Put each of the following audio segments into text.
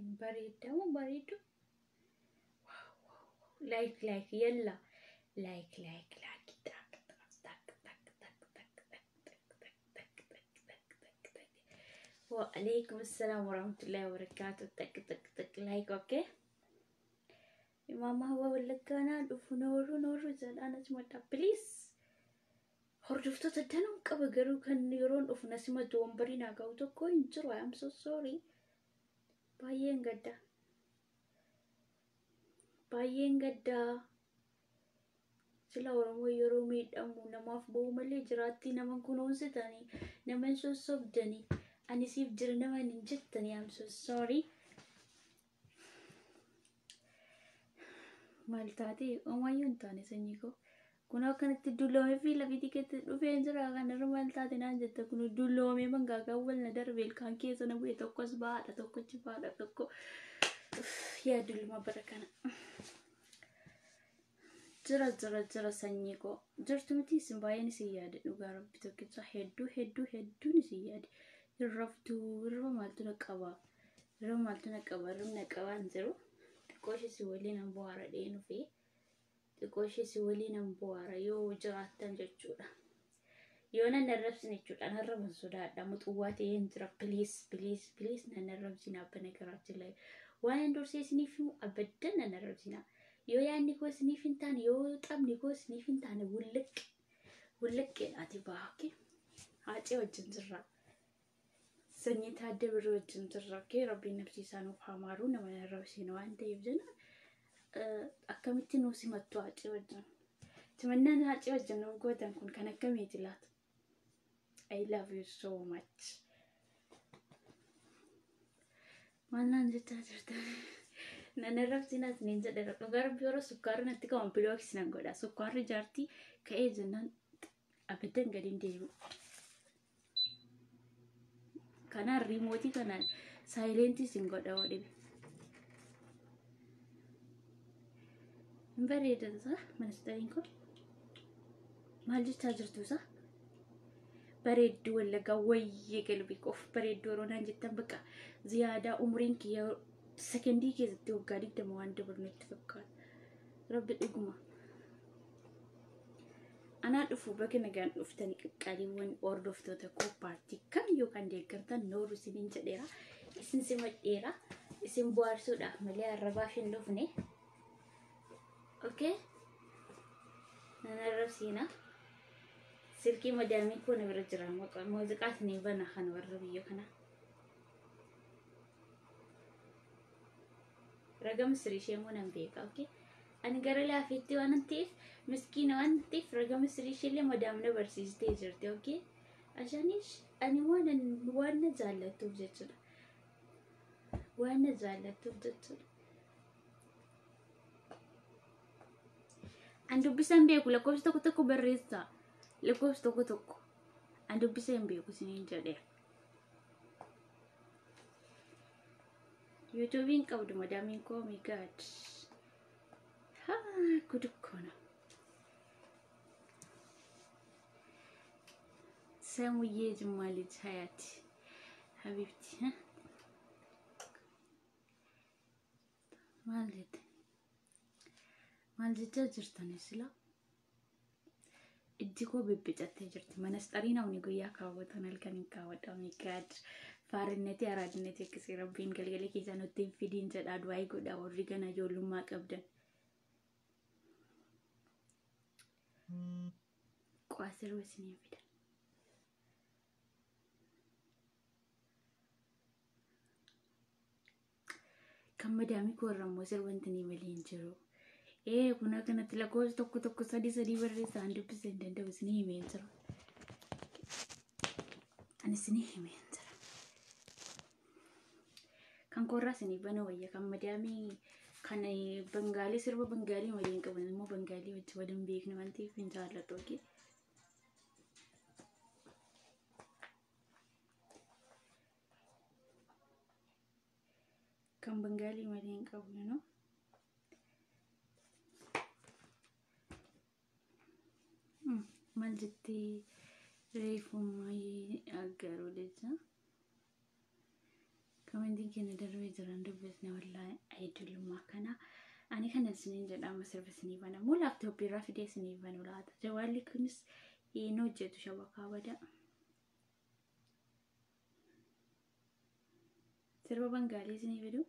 Hin bareedda moo bareedu? Like like yalla like like like tak tak tak tak tak tak tak tak tak tak tak tak tak tak. Wa alaikum assalam warahmatullahi wabarakatuh. Tak tak tak like okay. Imaama Hawa Wallaggaa naa dhufu nooruu nooruu jedhaan asuma please. Hordoftoota danuun qaba garuu kan yeroon dhufu na simatu wambarii naa ga'u tokko hin jiru. I am so sorry. Baay'een gadda. Baay'een gadda. Sila Oromoo yeroo miidhamu namaaf ba'u malee jiraatti nama kunuunsitanii nama hin sossobdanii ani siif jira nama hin jettanii. I am so sorry. Maal taate homaayyuu hin taane sanyii koo. Kun akkanatti dulloomee fi lafiti keetti dhufee jira kanarra maal taate naan jette kun dulloomee mangaagaa wal na darbe ilkaan keessa na bu'e tokkos baadha tokkochi baadha tokko yaa dulluma bara kana. Jira jira jira sanyii koo jirtu miti isin baay'een isin yaade dhugaa rabbi tokkicha hedduu hedduu hedduun isin yaade hirraftuu hirriba maaltu na qaba hirriba maaltu na qaba hirribni na qabaa hin jiru xiqqoo ishee si waliin an bohaara dhee dhufee. Xiqqoo ishee si waliin an bohaara yoo jiraattan jechuudha. Yoo nan arrabsine jechuudha. Nan arraban sodaadha. Muxuwwaa ta'een jira. Please please please nan arrabsina abba nagaraatti illee. Waan hin dursee isiniif himu abaddan nan arrabsina. Yoo yaadni koo isiniif hin taane yoo taphni koo isiniif hin taane wulliqqe wulliqqeedhaati ba'a. Haacee wajjin jirra. Sanyii Taaddee Birrii wajjin jirra. Rabbiin nafsiisaa nuuf haa maaru nama hin arrabsine waan ta'eef jenna. Akkamitti nuu simattu Haacee wajjin? Simannaan Haacee wajjin nuuf gootan kun kan akkamiiti laata? I love you so much. Maal naan jechaa jirta? Nan arrabsinaas niin jedheera. Dhugaa rabbi yeroo sukkaarri natti qaban bilookis nan godha. Sukkaarri jaartii ka'ee jennaan abiddan gadi hin deebi'u. Kanaan riimootii kanaan saayilentii sin godha yoo dhibe. Hin bareedan isaa ministeeriin kun. Maal jechaa jirtu isaa? Bareedduu Wallaggaa wayyee galbii qof bareedduu yeroo naan jettan bakka ziyaadaa umriin kiyya sekendii keessatti waggaa 20 waan dabalu natti fakkaata. Rabbi dhuguma. Anaa dhufu baga nagaan dhuftanii qaqqaaliiwwan hordoftoota koo paartii kamiyyuu kan deeggartan nooru isiniin jedheera. Isin simadheera. Isin bohaarsuudhaaf malee arrabaaf hin dhufne. Okay? Nan arrabsiina. Silkii madaamii koo na bira jira. Muuziqaa isinii bana kan warra biyya kanaa. Raga Misir ishee immoo nan beeka. Okay? Ani gara laafeetti waan ta'eef miskiina waan ta'eef raga Misir ishee illee madaam na barsiistee jirti. Okay? Ashanish ani waan na jaallattuuf jechuudha. Waan na jaallattuuf jechuudha. An dubbisan beeku lakkoofsa tokko tokko barreessaa. Lakkoofsa tokko tokko. An dubbisa hin beeku isiniin jedheera. Yuutuubiin qabdu madaamiin koo my god. Haa gudukkoona. Samuyyee Jimmaa lij Hayaati. Habibti. Maal jette? Maal jechaa jirtani sila? Ijji koo bibbicattee jirti. Manastarii namni guyyaa kaawwatan halkan hin kaawwadha. Oh my god. Faarinneti araadinneti akkasii rabbiin galgala keessaa nutti hin fidiin jedhaa du'aa godhaa warri gana ijoollummaa qabdan. Qo'aa sirba isiniin fida. Kan madaamii koo irra immoo sirbanti ni malee hin jiru. Ee kun akkanatti lakkoofsa tokko tokko sadii sadii barreessaa an dubbisee hin danda'u isinii himee hin jiru. Ani isinii himee hin jira. Kan koorraa isinii bana wayya kan madaamii kan Bangaalii sirba Bangaalii malee hin qaban immoo Bangaalii wajji waliin beekne waan ta'eef hin jaalladhu. Okay? Kan Bangaalii malee hin qabu, you know. Maal jettee reefu maayii agaruu jecha. Komentiin keenya darbee jiran dubbisne wallaahi ayidullummaa kana. Ani kana isiniin jedhama sirba isinii bana. Moo laaptooppii irraa fidee isinii banu laata? Jawaalli kunis hin hojjetu shabakaa bada. Sirba Bangaalii isinii fidu.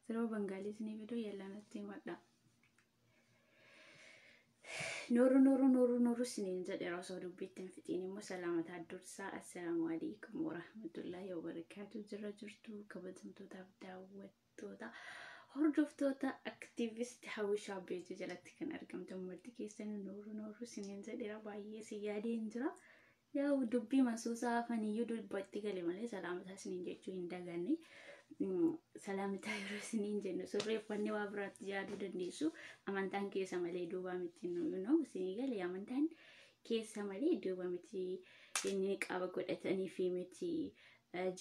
Sirba Bangaalii isinii fidu yallanatti himadha. Nooru nooru nooru nooru isiniin jedheera osoo dubbiitti hin fixiin immoo salaamataa dursaa. Assalaamu alaikum warahmatullaahi wabarakaatu. Jira jirtu kabajamtootaaf daawwattoota hordoftoota aktiivist Hawwishaa Beetuu jalatti kan argamtan marti keessan nooru nooru isiniin jedheera baay'ee si yaadeen jira. Yaa'u dubbii masuusaa hafaniyyuu dubbatti gale malee salaamataa isiniin jechuu hin daganne. Salaamataa yeroo isiniin jennu sirreeffannee waa biraatti yaaduu dandeessu. Amantaan keessa malee duubaa miti nu isinii galee amantaan keessa malee duuba miti inni qaba godhatanii fi miti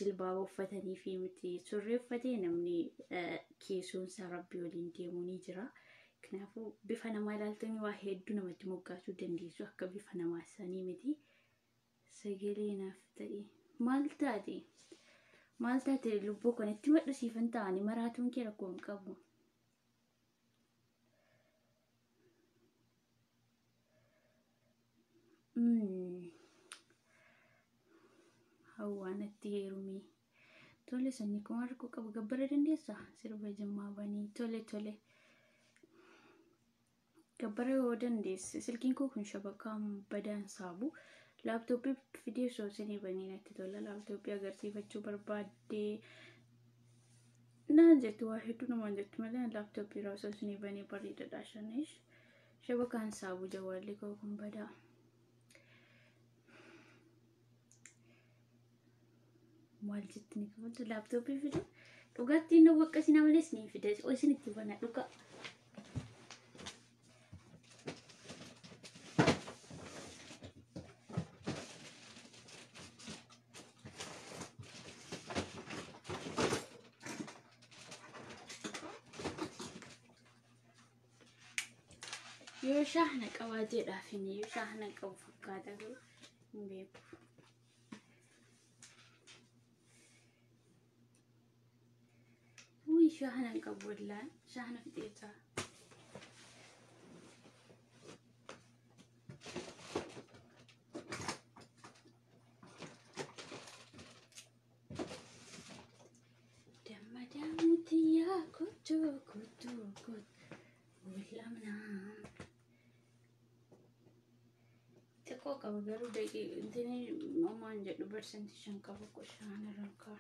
jilbaaba uffatanii fi miti sirreeffatee namni keessoonsaa rabbii waliin deemuu ni jira. Kanaafuu bifa namaa ilaaltanii waa hedduu namatti moggaasuu dandeessu akka bifa namaa sanii miti. Sagalee naaf ta'e maal taate? Maal taate lubbuu kan itti madhusiifan ta'anii maraatuun kee rakkoo hin qabu. Hawwaan natti heerumii. Tole sanyii kuma rakkoo qabu gabbara dandeessaa? Sirba jimmaa banii tole tole. Gabbara yoo dandeesse silkiin koo kun shabakaa badaan saabu. Laaptooppii fidee osoo isinii banii natti tola. Laaptooppii agarsiifachuu barbaaddee naan jettu waa hedduu namaan jettu malee laaptooppii irraa osoo isinii banii bareedaadha shaneesh. Shabakaan saabu jawaalli koo kun badaa. Maal jetti ni kabajju laaptooppii fide dhugaatti inni waqqasina malees ni fide isinitti bana dhugaa. Yoo shaahna qabaateedhaaf inni yoo shaahna qabu fakkaata garuu hin beeku. Wuy shaahna hin qabu wallaan shaahna fixee jira. Damma daamutiyyaa kottu kottu kottu wallamnaa. Xiqqoo qaba garuu intini homaan jedhu 5% qaba qoshaan irraan ka'a.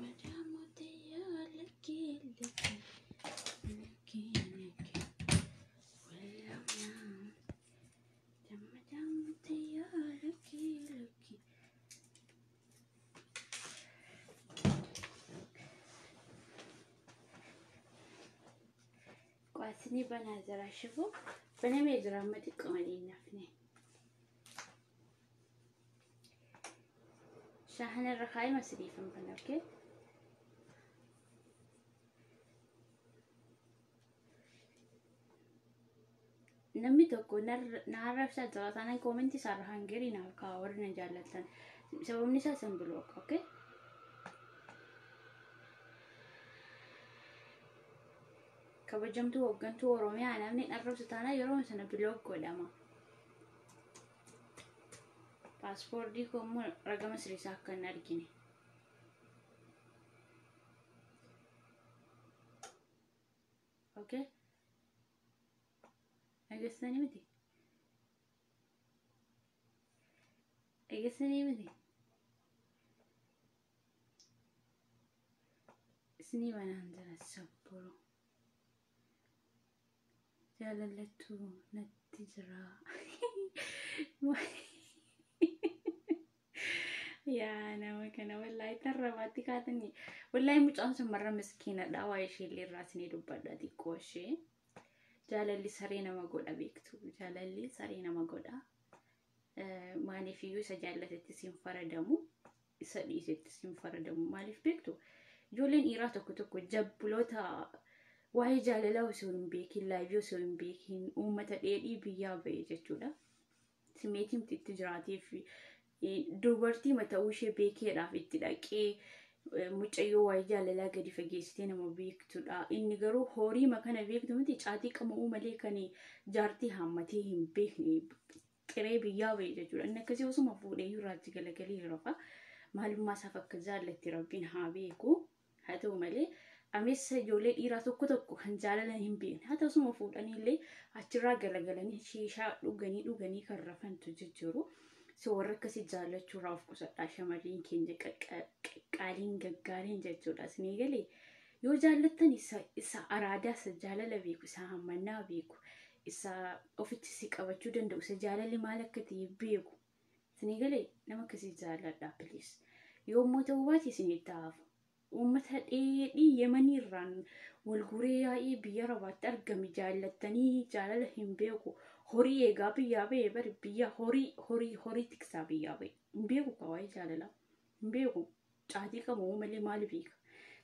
Madaamutiyyaa lakkee lakkee lakkee lakkee wallamnaa. Damma daamutiyyaa lakkee lakkee. Qo'atinii banaa jira shiboo banamee jira amma xiqqoo malee hin hafne. Shaahana irra kaa'ee masiriifan bana okay? Namni tokko na arrabsaa jira taanaan koomentii isaarra hangarii naaf kaa'a warri na jaallattan. Sababni isaa san block okay? Kabajamtuu hooggantuu Oromiyaa namni arrabsu taanaan yeroo sana block godhama. Paaspoortii koo immoo ragama siriisaa akka hin argine. Okay? Dhageessanii miti? Dhageessanii miti? Isinii banaan jira sabboro. Jaalallattu natti jira. Yaa nama kana wallaahi tarrabaatti kaatanii. Wallaahi mucaan sun marra miskiinadha. Waa ishee illee irraa isinii dubbadha xiqqoo ishee. Jaalalli saree nama godha beektu. Jaalalli saree nama godha. Maaliif iyyuu isa jaallatetti siin faradamu. Isa dhiisetti siin faradamu. Maaliif beektu? Ijoolleen dhiiraa tokko tokko jabbuloota waa'ee jaalalaa osoo hin beekin, laayivii osoo hin beekin, uummata dheedhii biyyaa ba'e jechuudha. Simeetii miti itti jiraateef dubartii ta'uu ishee beekeedhaaf itti dhaqee mucayyoo waa'ee jaalalaa gadi fageessitee nama beektudha. Inni garuu horii kana beektu miti caatii qama'uu malee kan jaartii haammatee hin beekne xiree biyyaa ba'e jechuudha. Inni akkasii osuma fuudhee irraatti galagalee rafa. Maalummaa isaaf akka jaallatti rabbiin haa beeku. Haa ta'u malee ameessa ijoollee dhiiraa tokko tokko kan jaalala hin beekne haa ta'u osuma fuudhanii illee achirraa galagalanii shiishaa dhuganii dhuganii kan rafantu jijjiiru. So warra akkasii jaallachuurraa of qusadhaa shamarreen keenya qaqqaaliin gaggaariin jechuudha. Isinii galee yoo jaallattan isa araadaa isa jaalala beeku isa hammannaa beeku isa ofitti si qabachuu danda'u isa jaalalli maal akka ta'e beeku. Isinii galee nama akkasii jaalladhaa please. Yommuu ta'uu baate isinitti hafu. Uummata dheedhii Yemanii irraan wal guree yaa'ee biyya Arabaatti argame jaallattanii jaalala hin beeku. Horii eegaa biyyaa ba'e bari biyya horii horii horii tiksaa biyyaa ba'e. Hin beeku kawaayee jaalala. Hin beeku. Caatii qabu malee maal beeka?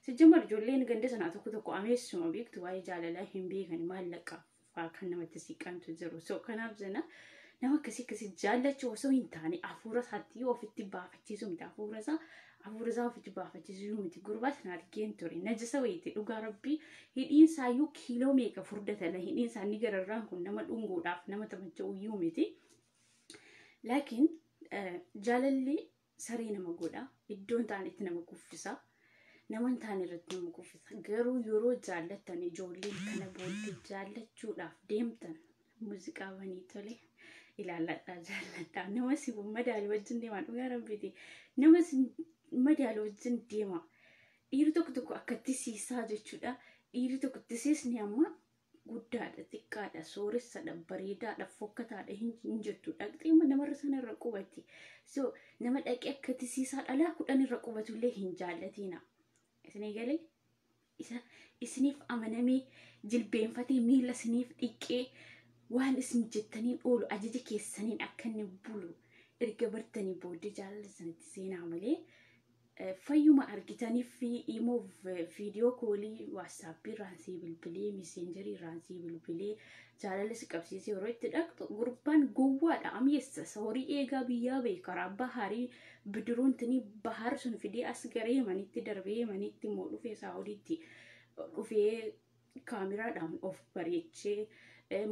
Sijjamar ijoolleen ganda sanaa tokko tokko ameessuma beektu waa'ee jaalalaa hin beekan maallaqa fa'aa kan namatti siqantu jiru. So kanaaf jena nama akkasii akkasii jaallachuu osoo hin taane hafuura isaatti ofitti baafachiisuu miti. Hafuura isaa ofitti baafachiisuu miti. Gurbaa sana argeen ture. Najisa wayiiti dhugaa rabbii hidhiin isaayyuu kiiloo meeqa furdatala. Hidhiin isaanii gararraan kun nama dhunguudhaaf nama tamacha'uyyuu miti. Laakiin jaalalli saree nama godha. Iddoo hin taanetti nama kuffisa. Nama hin taane irratti nama kuffisa. Garuu yeroo jaallattan ijoolleen kana booddee jaallachuudhaaf deemtan muuziqaa banii tole ilaalladhaa jaalladhaa. Nama si madaali wajjin deemaa dhugaa rabbiiti. Nama si madaali wajjin deema. Dhiirri tokko tokko akkatti siisaa jechuudha. Dhiirri tokko itti siisni amma guddaadha, xiqqaadha, sooressadha, bareedaadha, fokkataadha hin jettu. Dhaqxee namarra sana irra qubatti. So nama dhaqee akkatti siisaa dhalaa 10 irra qubatullee hin jaallatiina. Isinii galee isa isiniif amanamee jilbeenfatee miila isiniif dhiqee waan isin jettaniin oolu ajaja keessaniin akka inni bulu erga bartanii booddee jaalala sanatti seenaa malee fayyuma argitaniif fi immoo viidiyoo koolii waatsaappii irraan bilbilee miseenjarii irraan bilbilee jaalala si qabsiisee yeroo itti dhaqxu gurbaan gowwaadha ameessa horii eegaa biyyaa ba'e karaa baharii bidiruun tini bahar sun fidee as garee manitti darbee manitti immoo dhufee saawudiitti dhufee kaameraadhaan of bareechee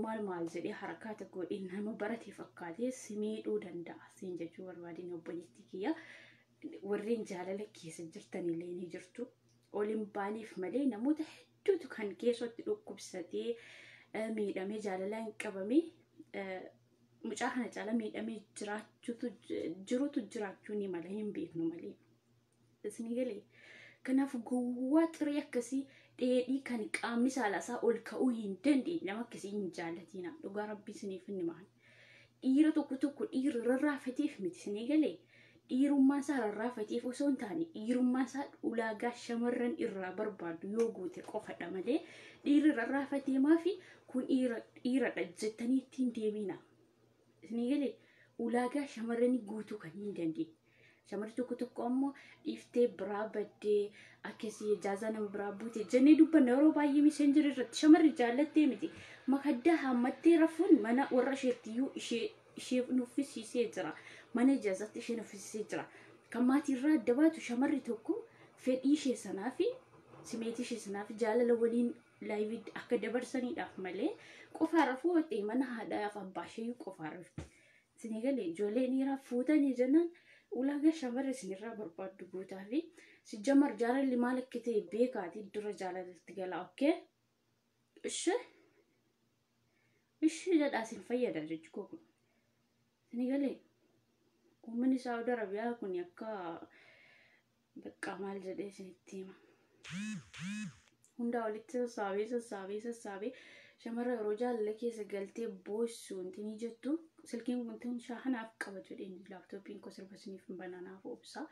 maal maal jedhee harakaata godhee nama barate fakkaatee si miidhuu danda'a siin jechuu barbaadin obboleettii kiyya. Warreen jaalala keessa jirtanillee ni jirtu. Ol hin baaneef malee namoota hedduutu kan keessatti dhukkubsatee miidhamee jaalalaan qabame mucaa kana caala miidhamee jiraachuutu jirutu jiraachuu ni mala hin beeknu malee. Isinii galee kanaaf gowwaa xiree akkasii dheedhii kan qaamni saalaasaa ol ka'uu hin dandeenye nama akkasii hin jaallatiina. Dhugaa rabbii isiniif hin himaan. Dhiira tokko tokko dhiira rarraafateef miti isinii galee. Dhiirummaan isaa rarraafateef osoo hin taane dhiirummaan isaa ulaagaa shamarran irraa barbaadu yoo guute qofadha malee dhiirri rarraafatee maafi kun dhiiradha jettanii ittiin deemina. Isinii galee ulaagaa shamarranii guutuu kan hin dandeenye. Shamarri tokko tokko ammoo dhiiftee biraa baddee akkasii ijaazaa nama biraa buute jennee dubbanna yeroo baay'ee miseenjarii irratti shamarri jaallattee miti. Makaddaa haammattee rafuun mana warra isheettiyyuu ishee nuffisiisee jira. Mana ijaazaatti ishee nuffisiisee jira. Kan maatiirraa adda baatu shamarri tokko fedhii ishee sanaa fi simeetii ishee sanaa fi jaalala waliin laayivii akka dabarsaniidhaaf malee qofaa rafuu ta'e mana haadhaaf abbaa ishee qofaa rafti. Isinii galee ijoolleen dhiiraa fuutanii jennaan ulaagaa shamarri isinirraa barbaaddu guutaa fi sijjamar jaalalli maal akka ta'e beekaati dura jaalalatti galaa okkee ishee ishee jedhaa isin fayyada jechuu kun. Isinii galee uummanni Saawud Arabiyaa kun akka bakka maal jedhee isinitti hima. Hundaa walitti sassaabee sassaabee sassaabee shamarra yeroo jaalala keessa galtee boossu wanti ni jettu silkiin kun tun shaahanaaf qaba jedheen laaptooppiin koo sirba isiniif hin banaanaaf obsa.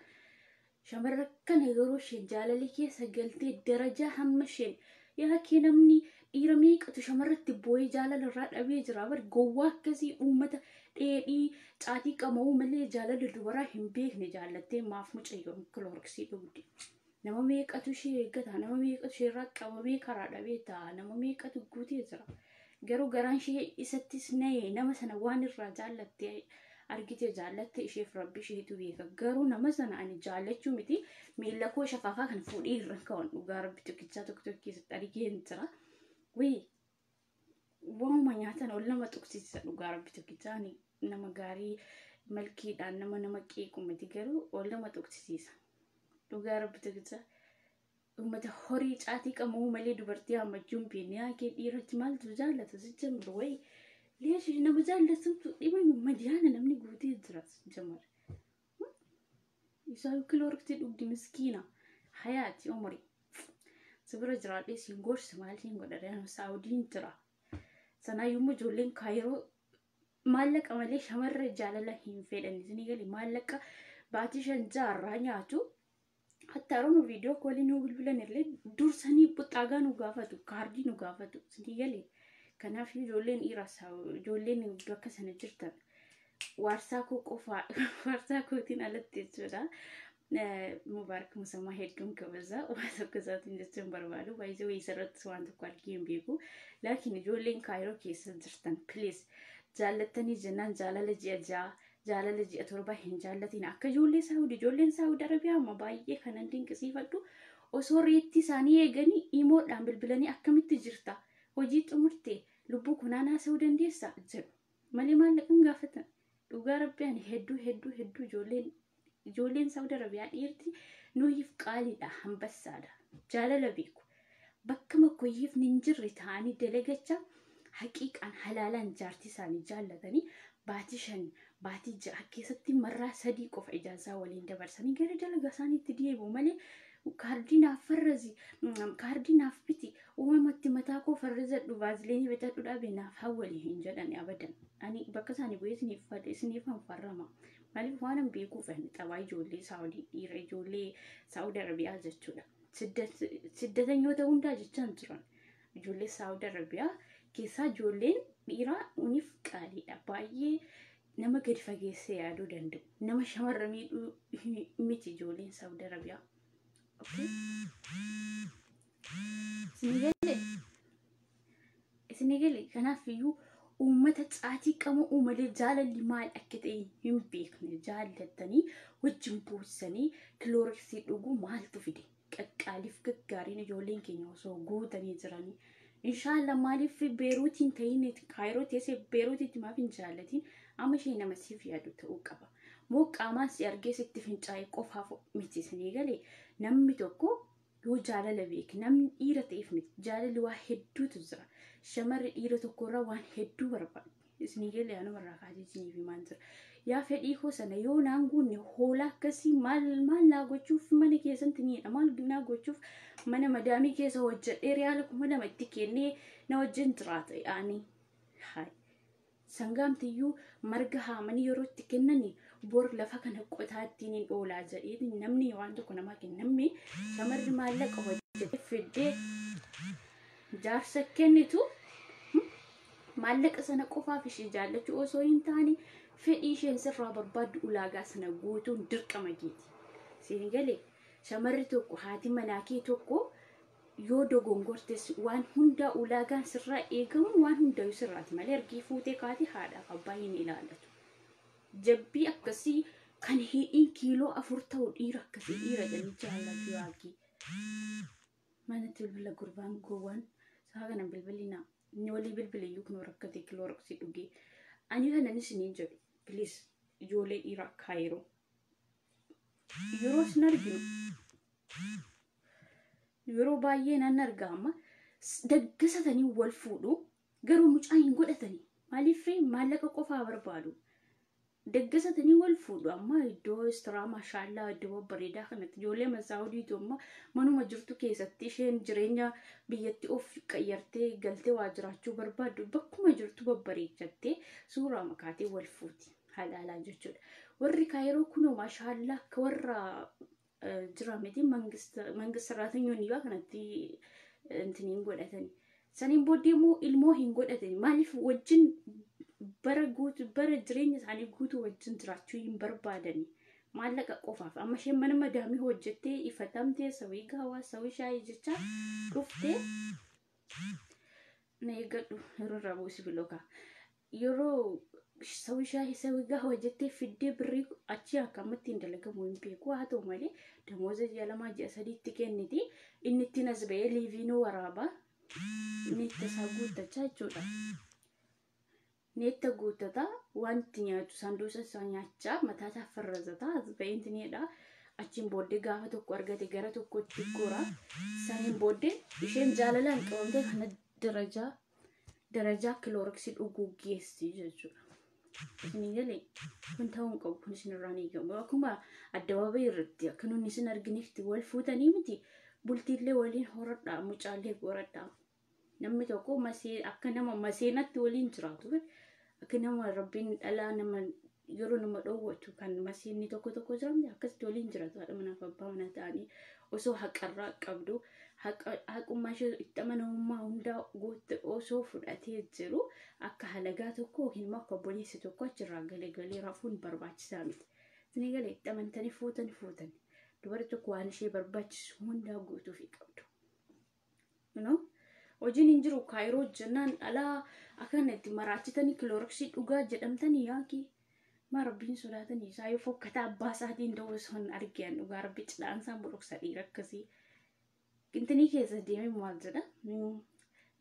Shamarra kana yeroo isheen jaalala keessa galtee darajaa hamma isheen yaa kee namni dhiira meeqatu shamarratti boo'ee jaalala irraa dhabee jira bar gowwaa akkasii uummata dheedhii caatii qama'uu malee jaalala dubaraa hin beekne jaallattee maaf mucayyoon kilooroksii dhugdi. Nama meeqatu ishee eeggata, nama meeqatu ishee irraa qabamee karaa dhabee ta'a, nama meeqatu guutee jira. Garuu garaan ishee isattis na'e nama sana waan irraa jaallatte argite jaallatte isheef rabbi isheetu beeka. Garuu nama sana ani jaallachuu miti miila koo shafaafaa kan fuudhee irra kaa'an dhugaa rabbi tokkichaa tokko tokko keessatti argeen jira. Wayii waanuma nyaatan ol nama tuqsiisa dhugaa rabbi tokkichaa ani nama gaarii malkiidhaan nama nama qeequ miti garuu ol nama tuqsiisa. Dhugaa rabbi tokkichaa. Uummata horii caatii qama'uu malee dubartii hammachuu hin beekne yaa kee dhiiratti maaltu jaallata si jamar wayi leeshi nama jaallatamtu dhibame madiyaana namni guutee jira si jamar. Isaa kiloorktii dhugdi miskiina hayaati umri. Si bira jiraadhee siin gorsa maal siin godha re'aan saawudiin jira. Sanaayyuu immoo ijoolleen kaayiroo maallaqa malee shamarra jaalala hin fedhan isinii gali maallaqa baatii shan jaarraa nyaatu. Hatta Oromoo viidiyoo koolii nu bilbilan illee dursanii buxxaagaa nu gaafatu, kaardii nu gaafatu. Isinii galee. Kanaaf ijoolleen dhiiraa ijoolleen bakka sana jirtan waarsaa koo qofaa waarsaa kootiin alatti jechuudha. Mubaarak Musammaa hedduun kabaja waan tokko isaatiin jechuun barbaadu. Baay'ee wayii isarrattis waan tokko argee hin beeku. Laakiin ijoolleen kaayiroo keessa jirtan please jaallattanii jennaan jaalala ji'a ja'a jaalala ji'a torba hin jaallatiin akka ijoollee Saawud ijoolleen Saawud Arabiyaa amma baay'ee kanan dinqisiifadhu osoo reettii isaanii eeganii imoodhaan bilbilanii akkamitti jirta hojii xumurte lubbuu kunaanaa haasa'uu dandeessa jedhu malee maallaqa hin gaafatan dhugaa rabbi ani hedduu hedduu hedduu ijoolleen ijoolleen Saawud Arabiyaa dhiirti nuyiif qaaliidha hambassaadha jaalala beeku bakka makkoyyiif hin jirre ta'anii dalagacha haqiiqaan halaalaan jaartii isaanii jaallatanii baatii shan baatii ja'a keessatti marraa sadii qofa ijaazaa waliin dabarsanii gara dalagaa isaaniitti deebi'u malee kaardii naaf farrazi kaardii naaf biti uumamatti mataa koo farrazadhu vaaziliinii bitadhu dhabe naaf hawwali hin jedhani abadan ani bakka isaanii bu'ee isiniif isiniif farrama maaliif waan hin beekuuf ani xabaa ijoollee saawudii dhiira ijoollee saawud arabiyaa jechuudha siddatanyoota hundaa jechaan jiran ijoollee saawud arabiyaa keessaa ijoolleen dhiiraa uniif qaaliidha baay'ee nama gadi fageessee yaaduu danda'u nama shamarra miidhuu miti ijoolleen saawud arabiyaa. Isinii galee kanaaf iyyuu uummata caatii qama'uu malee jaalalli maal akka ta'e hin beekne jaallattanii wajjin boosanii kilooriksii dhuguu maaltu fide qaqqaaliif gaggaariin ijoolleen keenya osoo guutanii jiranii. Inshaallah maaliif Beeruutiin ta'in Kaayiroo teessee Beeruutitti maaf hin jaallatiin amma ishee nama siif yaadu ta'uu qaba. Moo qaamaan si argee sitti fincaa'e qofaaf miti isinii galee namni tokko yoo jaalala beeke namni dhiira ta'eef miti jaalalli waa hedduutu jira. Shamarri dhiira tokkorraa waan hedduu barbaadu. Isinii galee anuma irraa kaasee isiniif himaan jira. Yaa fedhii koo sana yoo naan guunne hoolaa akkasii maal maal naa gochuuf mana keessatti niidha maal naa gochuuf mana madaamii keessa hojjedhee riyaala kuma lama itti kennee na wajjin jiraata yaani. Hayi. Sangaamtiyyuu marga haamanii yeroo itti kennani bor lafa kana qotaa ittiin hin oolaa jedhee namni waan tokko namaa kenna namni shamarri maallaqa hojjetee fiddee jaarsa kennitu maallaqa sana qofaaf ishee jaallachuu osoo hin taane fedhii isheen sirraa barbaaddu ulaagaa sana guutuun dirqama keeti. Siin galee shamarri tokko haati manaa kee tokko yoo dogongortes waan hundaa ulaagaan sirraa eegamu waan hundayyuu sirraati malee ergii fuutee kaate haadhaaf abbaa hin ilaallatu. Jabbii akkasii kan hidhiin kiiloo afur ta'u dhiira akkasii dhiira jedhanii jaallatu yaaqii. Manatti bilbila gurbaan gowwaan isaa kana bilbilina inni walii bilbiliyyuu kun rakkate kiiloo rakkisii dhugee. Ani kanan isiniin jedhu please ijoollee dhiiraa kaayiroo. Yeroo isin arginu yeroo baay'ee nan arga amma daggasatanii wal fuudhu garuu mucaa hin godhatanii maaliif maallaqa qofaa barbaadu. Daggasatanii wal fuudhu amma iddoo istiraa maashaallaa iddoo babbareedaa kanatti ijoollee masaahudiitu amma manuma jirtu keessatti isheen jireenya biyyatti of qayyartee galtee waa jiraachuu barbaaddu bakkuma jirtu babbareechattee suuraa makaatee wal fuuti halaalaan jechuudha. Warri kaayiroo kunoo maashaallaa akka warra jira miti mangist saraatanyoonni yoo kanatti intiniin godhatani. Saniin booddee immoo ilmoo hin godhatani maaliif wajjin bara guutuu bara jireenya isaanii guutuu wajjin jiraachuu hin barbaadani. Maallaqa qofaaf amma isheen mana madaamii hojjettee ifatamtee sawii gaawaa sawii shaayii jecha dhuftee Na eeggadhu yeroo irraa buusi bilookaa. Yeroo sawi shaayii sawi gahaa jettee fiddee birrii achi akkamitti hin dalagamu hin beeku. Haa ta'u malee damooza ji'a 2 ji'a 3tti kenniti. Inni ittiin as ba'ee liiviinuu waraabaa. Neetta isaa guuttachaa jechuudha. Neetta guuttataa waan itti nyaatu sanduuqa isaa nyaachaa mataa isaa farrazataa as ba'ee intinidha. Achiin booddee gaafa tokko argate gara tokkotti gora. Saniin booddee isheen jaalalaan qabamtee kana darajaa kilooroksii dhuguu geessi jechuudha. Isin galee kun ta'uu hin qabu kun isin irraa ni eegamu. Akkuma addabaabayii irratti akka nunni isin arginitti wal fuutanii miti bultiillee waliin horadhaa mucaallee horadhaa. Namni tokko akka nama maseenatti waliin jiraatu akka nama rabbiin dhalaa nama yeroo nama dhoowwatu kan maseenni tokko tokko jiran akkasitti waliin jiraatu haadha manaaf abbaa manaa ta'anii osoo haqarraa qabdu haqummaa ishee itti amanamummaa hundaa guutte osoo fudhatee jiru akka halagaa tokko yookiin immoo akka obboleessa tokko achirraa galee galee rafuun barbaachisaa miti. Isin galee itti amantanii fuutan fuutan dubara tokko waan ishee barbaachisu hundaa guutuufii qabdu. Hojiin hin jiru kaayiroo jennaan dhalaa akkana itti maraachitanii kilooroksii dhugaa jedhamtanii yaaki. Maa rabbiin sodaatanii isaa yoo fokkataa abbaa isaatiin ta'uu osoo hin argeen dhugaa rabbi cidhaan isaan boqoqsa dhiira akkasii. Qintinii keessa deemee maal jedha?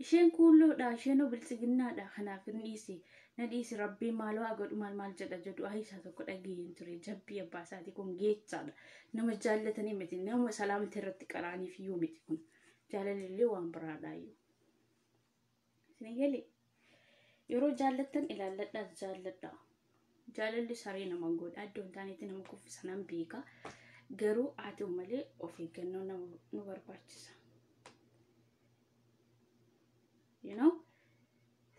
Isheen kuulloodha, isheen biltsiginnaadha, kanaaf hin dhiisi. Na dhiisi rabbiin maaloo haa godhu maal maal jedha jedhu ayi isaa tokko dhaggeeyyin ture jabbii abbaa isaatii kun geechaadha. Nama jaallatanii miti, nama salaamta irratti qaraaniif iyyuu miti kun. Jaalalli waan biraadha iyyuu. Isin galee yeroo jaallattan ilaalladhaa jaalladhaa. Jaalalli saree nama godha iddoo hin taanetti nama kuffisa nan beeka. Garuu haa ta'u malee of eeggannoo nama nu barbaachisa. You know?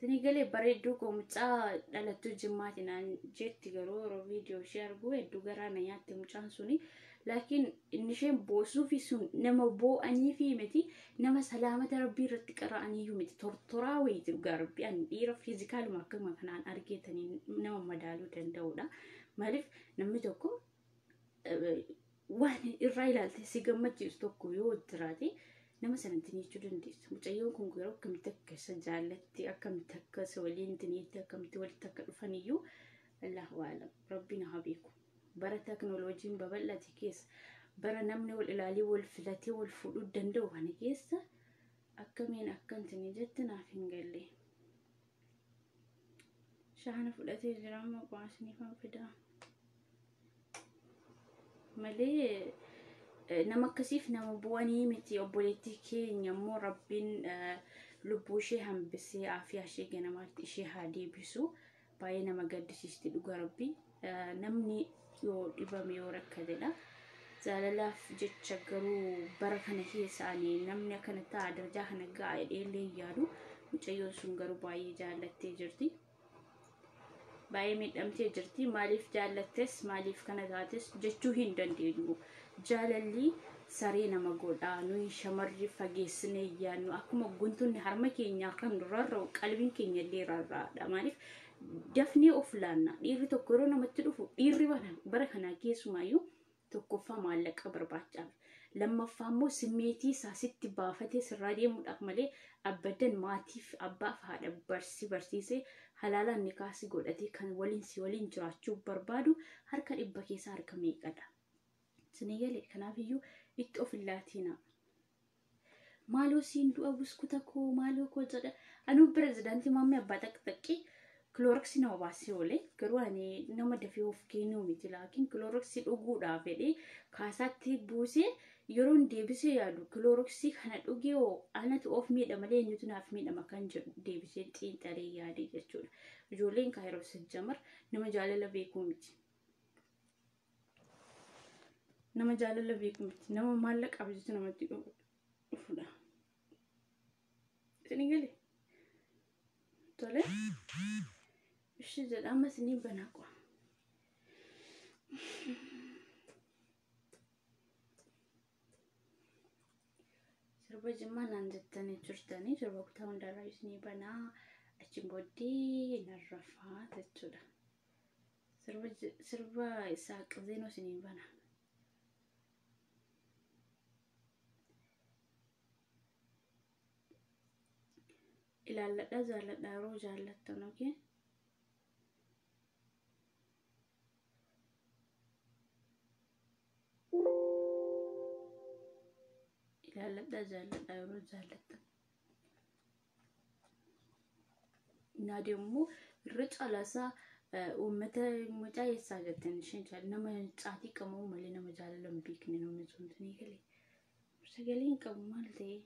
Isin galee bareedduu koo mucaa dhalattuu jimmaati naan jetti garuu yeroo viidiyoo ishee argu hedduu garaa na nyaatte mucaan suni. Laakiin inni isheen boosuufi sun nama boo'aniifi miti nama salaamata rabbii irratti qara'aniiyyuu miti tortoraa wayiiti dhugaa rabbii ani dhiira fiizikaaluma akkuma kanaan argeetanii nama madaaluu danda'udha. Maaliif namni tokko waan irraa ilaalte si gammachiisu tokko yoo jiraate nama sanatti jechuu dandeessa. Mucayyoon kun garuu akkamitti akka isa jaallatti akkamitti akka isa waliin tiniitti akkamitti walitti akka dhufaniyyuu Allahu a'lam rabbiin haa beeku. Bara teknooloojiin babal'ate keessa bara namni wal ilaalee wal filatee wal fuudhuu danda'u kana keessa akkamiin akkanti jette naaf hin galle. Shaana fudhatee jira amma qo'aasniifan fidaa. Malee nama akkasiif nama bu'anii miti obboleettii keenya immoo rabbiin lubbuu ishee hambisee aafiyaa ishee ganamaatti ishee haa deebisu. Baay'ee nama gaddisiisti dhugaa rabbii. Namni yoo dhibame yoo rakkatedha. Jaalalaaf jecha garuu bara kana keessa ani namni akkana ta'a darajaa kana ga'a jedhee illee hin yaadu. Mucayyoon sun garuu baay'ee jaallattee jirti. Baay'ee miidhamtee jirti. Maaliif jaallattes maaliif kana taates jechuu hin dandeenyu. Jaalalli saree nama godha. Nuyi shamarri fageessinee yaadnu akkuma guntunni harma keenyaa kan rarra'u qalbiin keenya illee rarra'aadha. Maaliif dafnee of laanna. Dhiirri tokko yeroo namatti dhufu dhiirri bara kanaa keessumaayyuu tokkoffaa maallaqa barbaachaaf. Lammaffaa immoo simmeetii isaa sitti baafatee sirraa deemuudhaaf malee abbadan maatiif abbaaf haadha barsiisee halaalaan nikaasi godhatee kan waliin si waliin jiraachuu barbaadu harka dhibba keessaa harka meeqadha. Isinii galee kanaafiyyuu itti of hin laatinaa. Maaloo siin du'a buskuta koo maaloo koo jedha. Anuu pirezidaantii maammee abbaa xaqxaqqii kilooroksii nama baasee oole garuu ani nama dafee of kennuu miti laakiin kilooroksii dhuguudhaaf jedhee kaasaatti buusee yeroon deebisee yaadu kilooroksii kana dhugee hoo anatu of miidha malee eenyutu naaf miidhama kan jedhu deebisee xiinxalee yaade jechuudha. Ijoolleen kaayiroo sajjamar nama jaalala beekuu miti. Nama jaalala beekuu miti. Nama maallaqa abjitu namatti dhufudha. Isin galee? Tole. Ishee jedha amma isinii banaa qo'a. Sirba jimmaa naan jettanii turtanii sirba kutaa hundarraa isinii banaa achiin booddee narrafaa jechuudha. Sirba isaa qabzeenoo isinii banaa. Ilaalladhaa jaalladhaa yeroo jaallattan okay. Ilaalladhaa jaalladhaa yeroo jaallattan. እና ደግሞ irra caalaasaa uummata mucaa eessaa jettan isheen nama caatii qabu malee nama jaalala hin beekne namni sun ni galee. Sagalee hin qabu maal ta'e?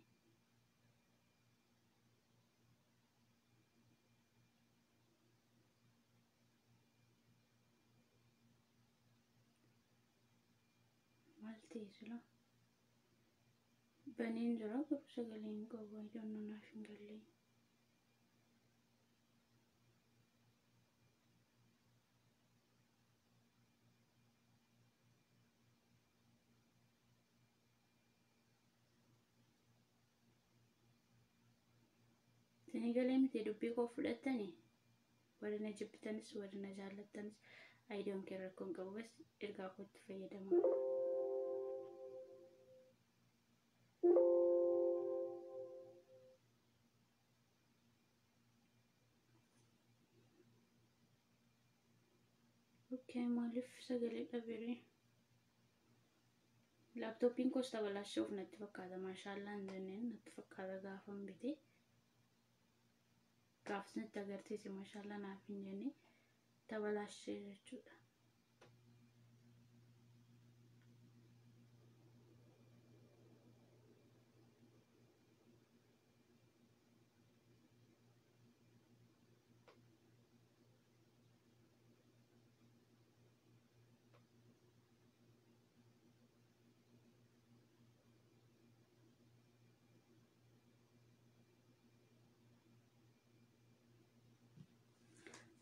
Maal ta'e sila? Baneen jira garuu sagalee hin qabu. I don't know, naaf hin galle. Isinii galee miti dubbii koo fudhattanii warri na jibbitanis warri na jaallattanis I don't care, rakkoon qabu, bas ergaa kootti fayyadama. Okay, maaliif sagalee dhabeere? Laaptooppiin koos tabalaashuuf natti fakkaata. Maashaallaa hin jenneen natti fakkaata gaafan bite. Gaafas natti agarsiise maashaallaa naaf hin jenne tabalaashee jechuudha.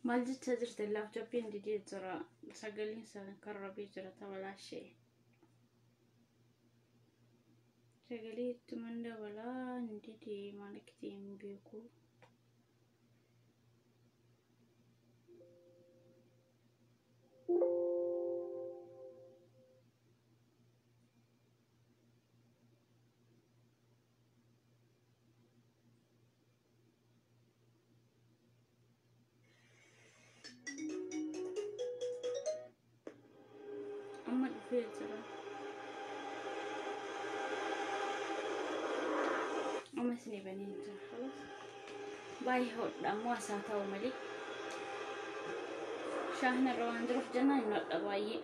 Maal jechaa jirti? Laaptooppiin didee jira. Sagaleen isaa karrabee jira tabalaashee. Sagalee ittuman dabalaa hin didee maal akka ta'e hin beeku. Amma dhufee jira. Amma isinii banee jira. Baay'ee hodha ammoo asaa ta'u malee. Shaahni irra waan jiruuf jennaan hin hodha baay'ee.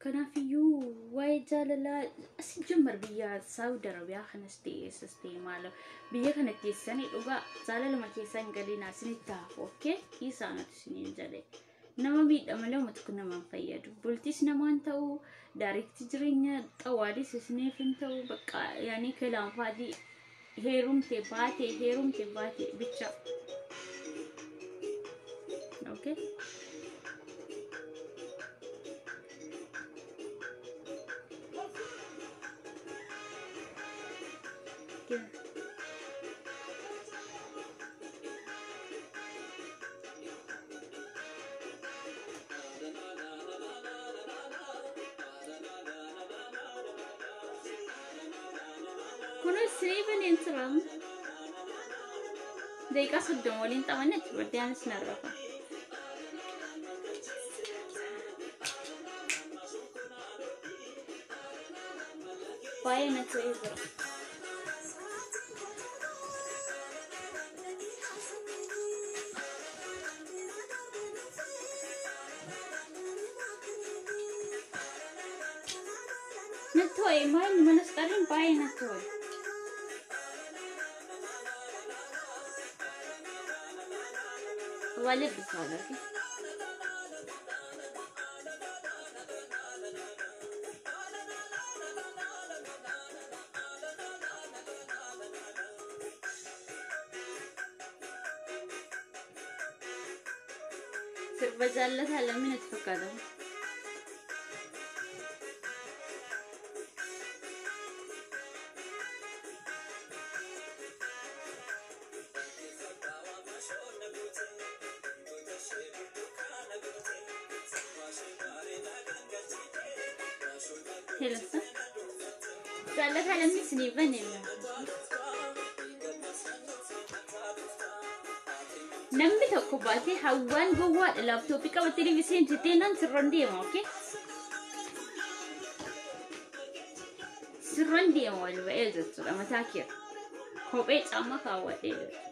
Kanaafiyyuu waa'ee jaalalaa asii jammar biyya Saawud Arabiyaa kanas ta'e eessas ta'e maal biyya kana teessanii dhugaa jaalaluma keessa hin galiin isinitti hafu okay isaanatu isiniin jedhe. Nama miidha malee uummata kun nama hin fayyadu. Bultiis namaan ta'u, daarekti jireenya xawaalis isiniif hin ta'u, bakka yaanii kalaanfaatii heerumte baate heerumte baate bicha. Okay. Kunis isinii baneen tura. Daqiiqaa 30 waliin taphanne achi booddee anis nan rafa. Baay'ee natti to'ee jira. Natti to'e maal mana xarriin baay'ee natti to'e. Walib okay. Sirba jaallataa lammi natti fakkaata. Helasa. Jaallataa namni isinii bane. Namni tokko baatee hawwaan gowwaadha laaptooppii qabattee deebisee jettee nan sirran deema, okay? Sirran deema wal ba'ee jechuudha mataa kee. Kophee caammaa kaawwadhee jechuudha.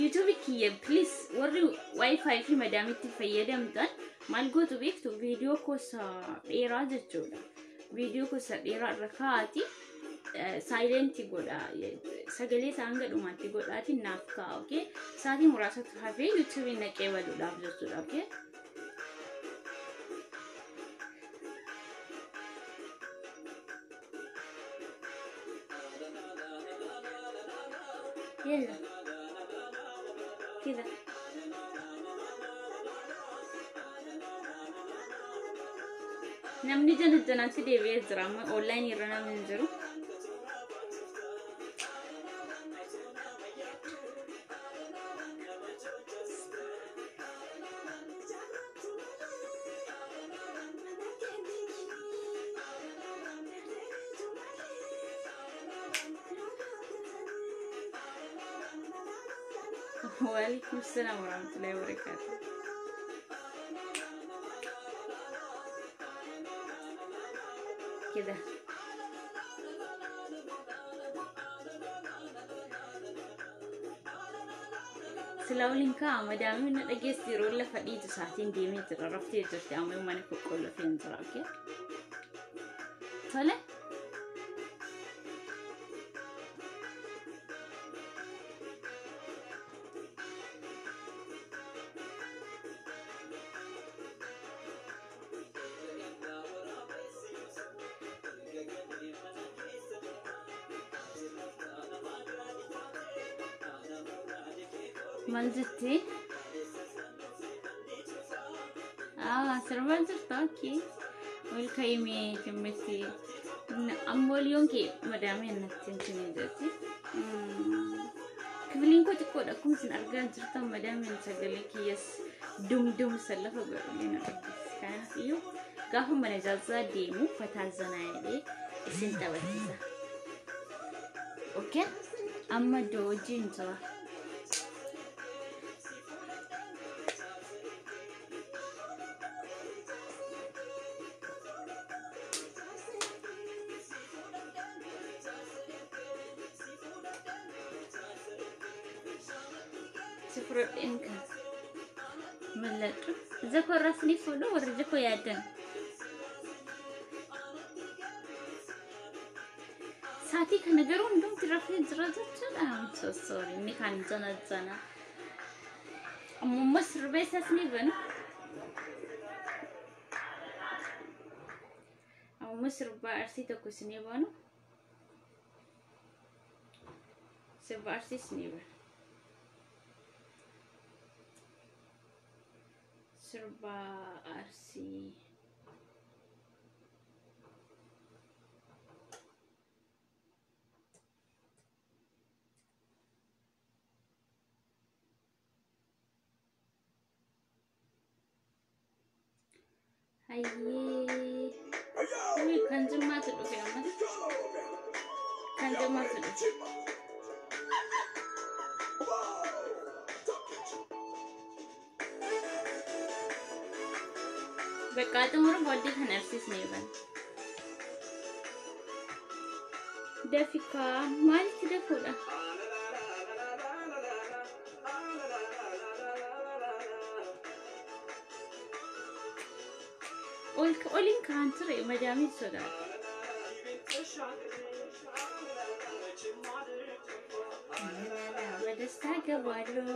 YouTube kiyya please warri wifi fi madaamitti fayyadamtan maal gootu beektu viidiyoo gosa dheeraa jechuudha. Viidiyoo gosa dheeraa irra kaa'aati silent godha sagalee isaa hanga dhumaatti godhaati naaf kaa'a, okay? Sa'aatii muraasatu hafee YouTube naqee baluudhaaf jechuudha, okay? يلا كذا namni jana janaatti deebi'ee jira amma online irra namni hin jiru. Waalaikum salaam warahmatullahi wabarakatuh. كده Silaa waliin ka'a madaamii na dhageessi yeroo lafa dhiitu sa'aatiin deemee jira raftee jirti amma mana qoqqollofee hin jira, okay? Tole. Maal jettee? Ah, sirbaa jirta, okay. Ol ka'imee jimmitti. Ammoo liyoon kee madaamii natti hin jirti. Kifiliin koo xiqqoodha akkuma isin argaa jirtan madaamiin sagalee kiyyas dum dum san lafa godhanii na dhageessi. Kanaaf iyyuu gaafa mana jaazaa deemu fataa zanaa jedhee isin taphachiisa. Okay? Amma iddoo hojiin jira. Si fudhadheen kan mul'atu. Ija koo irraas ni fuudhu warri ija koo yaadan. Sa'aatii kana garuu hundumti rafee jira jechuudha. I'm so sorry. Inni kan jana jana. Ammummoo sirbee isaas ni banu. Ammummoo sirbaa arsii tokko isinii banu. Sirba arsii isinii banu. Sirba arsii. Hayyee. Uy, kan jimmaatu dhufe ammas. Kan jimmaatu dhufe. Bakka xumura booddee kan arsiisnee bana. Dafikaa maalitti dafuudha? Ol oliin kaan ture madaamiin sodaadha. በደስታ ገባለሁ።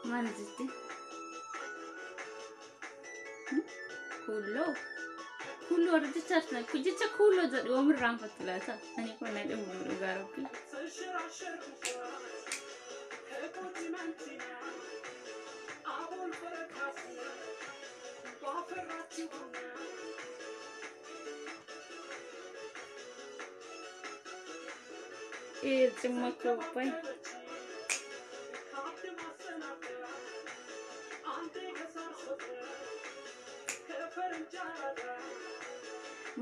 Maal jetti? Kulloo. Kuuloo warra jecha jecha kuuloo jedhu oomirraanfattu laata? Ani kun na dhibu dhugaa rabbi. Cimma koo.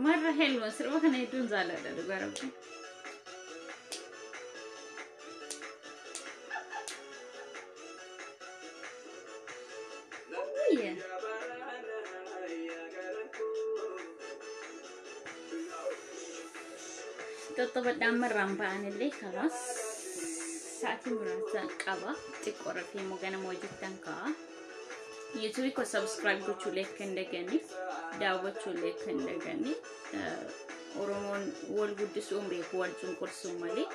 Marra helma sirba kana hedduun jaalladha dhugaa rabbi. Tottobadhaan marraan ba'anillee kalaas sa'aatii muraasa qaba. Xiqqoo rafee immoo ganama hojjettan ka'a. YouTube koo subscribe gochuulee akka hin daganne, daawwachuulee akka hin daganne. Oromoon wal guddisuu hin beeku, wal cunqursuu malee.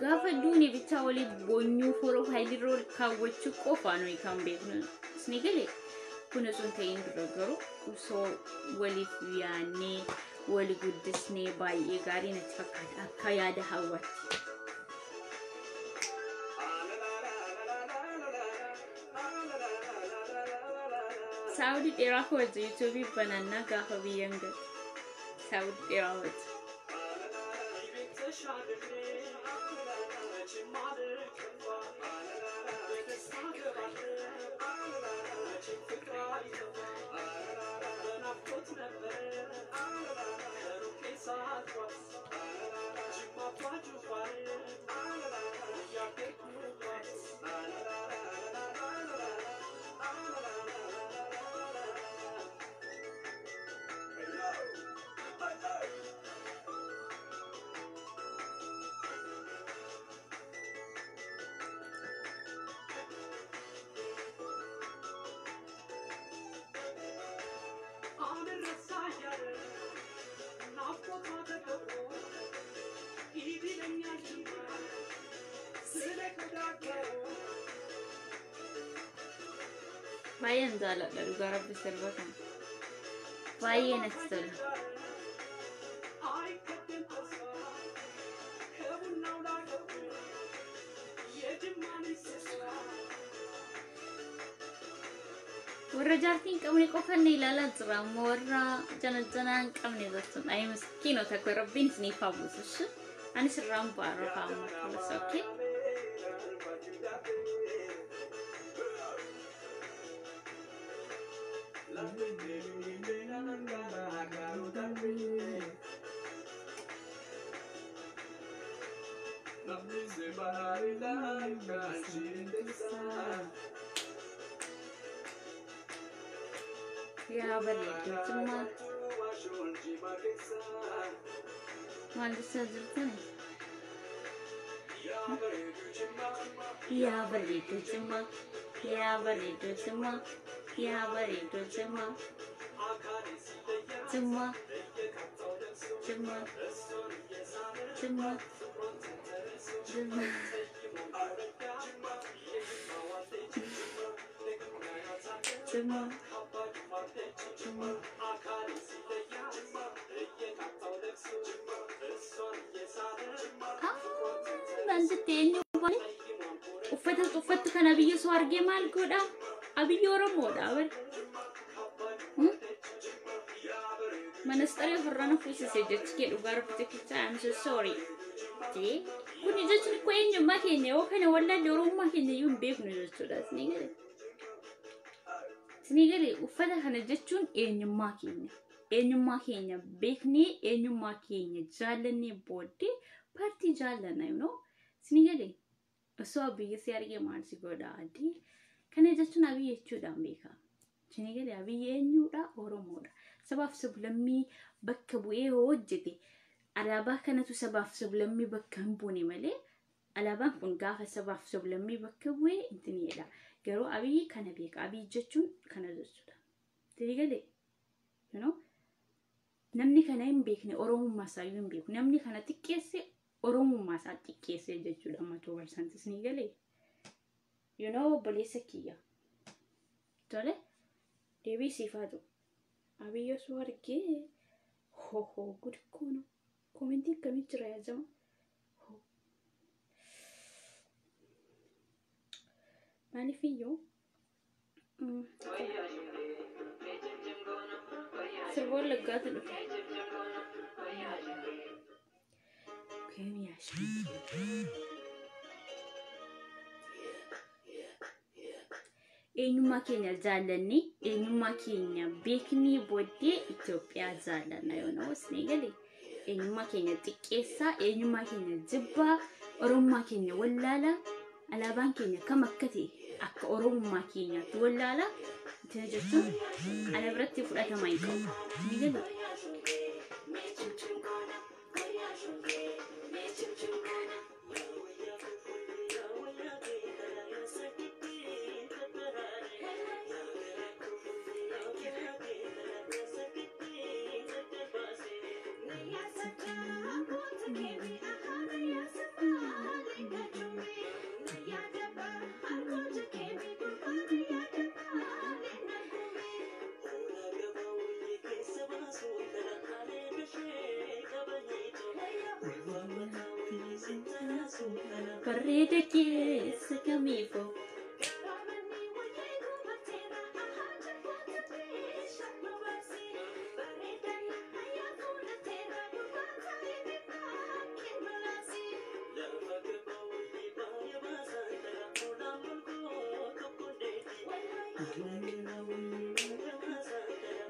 Gaafa duuni bichaa walii boonyuu profaayilii kaawwachuu qofaa nuyi kan beeknu. Isin galee kun osoo hin ta'in dura garuu osoo waliif yaannee wal guddisnee baay'ee gaarii natti fakkaata akka yaada hawwaatti. Saawudii dheeraa hojii yuutuubii banannaa gaafa biyyan galu. Saawudii dheeraa hojii. Baay'een jaalladha dhugaa rabbi sirba kana. Baay'ee natti tola. Warra jaartii hin qabne qofa inni ilaalaa jira, ammoo warra jana janaa hin qabne jechuun ayi miskiinota koo rabbiin isiniif haa buusu. Ani sirraan bu'aa rafaa amma kulas okay. Yaa bareedduu Jimmaa. Maal jechaa jirtani? Yaa bareedduu Jimmaa. Yaa bareedduu Jimmaa. Yaa bareedduu Jimmaa. Jimmaa. Jimmaa. Jimmaa. Jimmaa. Jimmaa. Jimmaa. Maal jettee eenyu baale? Uffata uffattu kana biyya osoo argee maal godha? Abiyyi Oromoodha bari. Manasxarii ofirraa na fuusise jechi kee dhugaa rabbi tokkicha, I'm so sorry. Kuni jechuun koo eenyummaa keenya yoo kana wallaalle Oromummaa keenya iyyuu hin beeknu jechuudha. Isinii galee? Isinii galee? Uffata kana jechuun eenyummaa keenya. Eenyummaa keenya beeknee, eenyummaa keenya jaallannee booddee paartii jaallanna you know. Isinii galee? Osoo Abiyyi si argee maal si godha adii? Kana jechuun Abiyyi jechuudhaan beeka. Isinii galee? Abiyyi eenyuudha? Oromoodha. Sabaaf sablammii bakka bu'ee yoo hojjete, alaabaa kanatu sabaaf sablammii bakka hin buune malee, alaabaan kun gaafa sabaaf sablammii bakka bu'ee intiniidha. Garuu Abiyyi kana beeka. Abiyyi jechuun kana jechuudha. Isinii galee? You know? Namni kana hin beekne Oromummaa isaayyuu hin beeku. Namni kana xiqqeesse Oromummaa isaa xiqqeesse jechuudha 100%. Isinii galee? You know, obboleessa kiyya. Tole, deebii siif haa ta'u. Abiyyi osoo argee Ho gud kono. Komentii akkamii jira yaa jama? Maaliif iyyuu sirba Wallaggaatu dhufe. Eenyummaa keenya jaallannee, eenyummaa keenya beeknee booddee Itoophiyaa jaallanna yoo na'u isin galee. Eenyummaa keenya xiqqeessaa, eenyummaa keenya jibbaa, Oromummaa keenya wallaalaa, alaabaan keenya kam akka ta'e akka Oromummaa keenyaatti wallaalaa itti jechuun ana biratti fudhatama hin qabu. Ni galee. Bareeda keessa kamiifoo.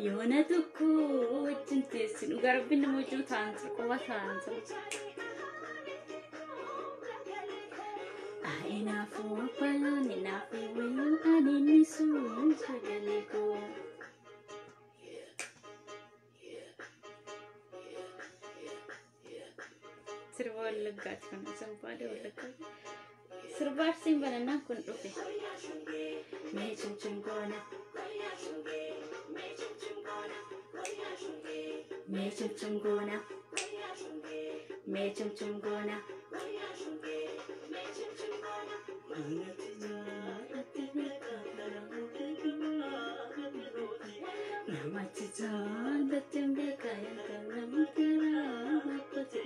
Yoona tokko wajjin teessi dhugaa rabbiin nama wajjin ta'an jira, qofa ta'an jira. Inaafuu abbaan inaafuu wayyuu ani inni sun sagalee koo. Sirba Wallaggaati kun, sirbaalee Wallaggaati. Sirba Arsiin banannaan kun dhufe. Mee cimcim goona. Mee cimcim goona. Mee cimcim goona. Namatti jaallatteen beekaa namatti rakkoo.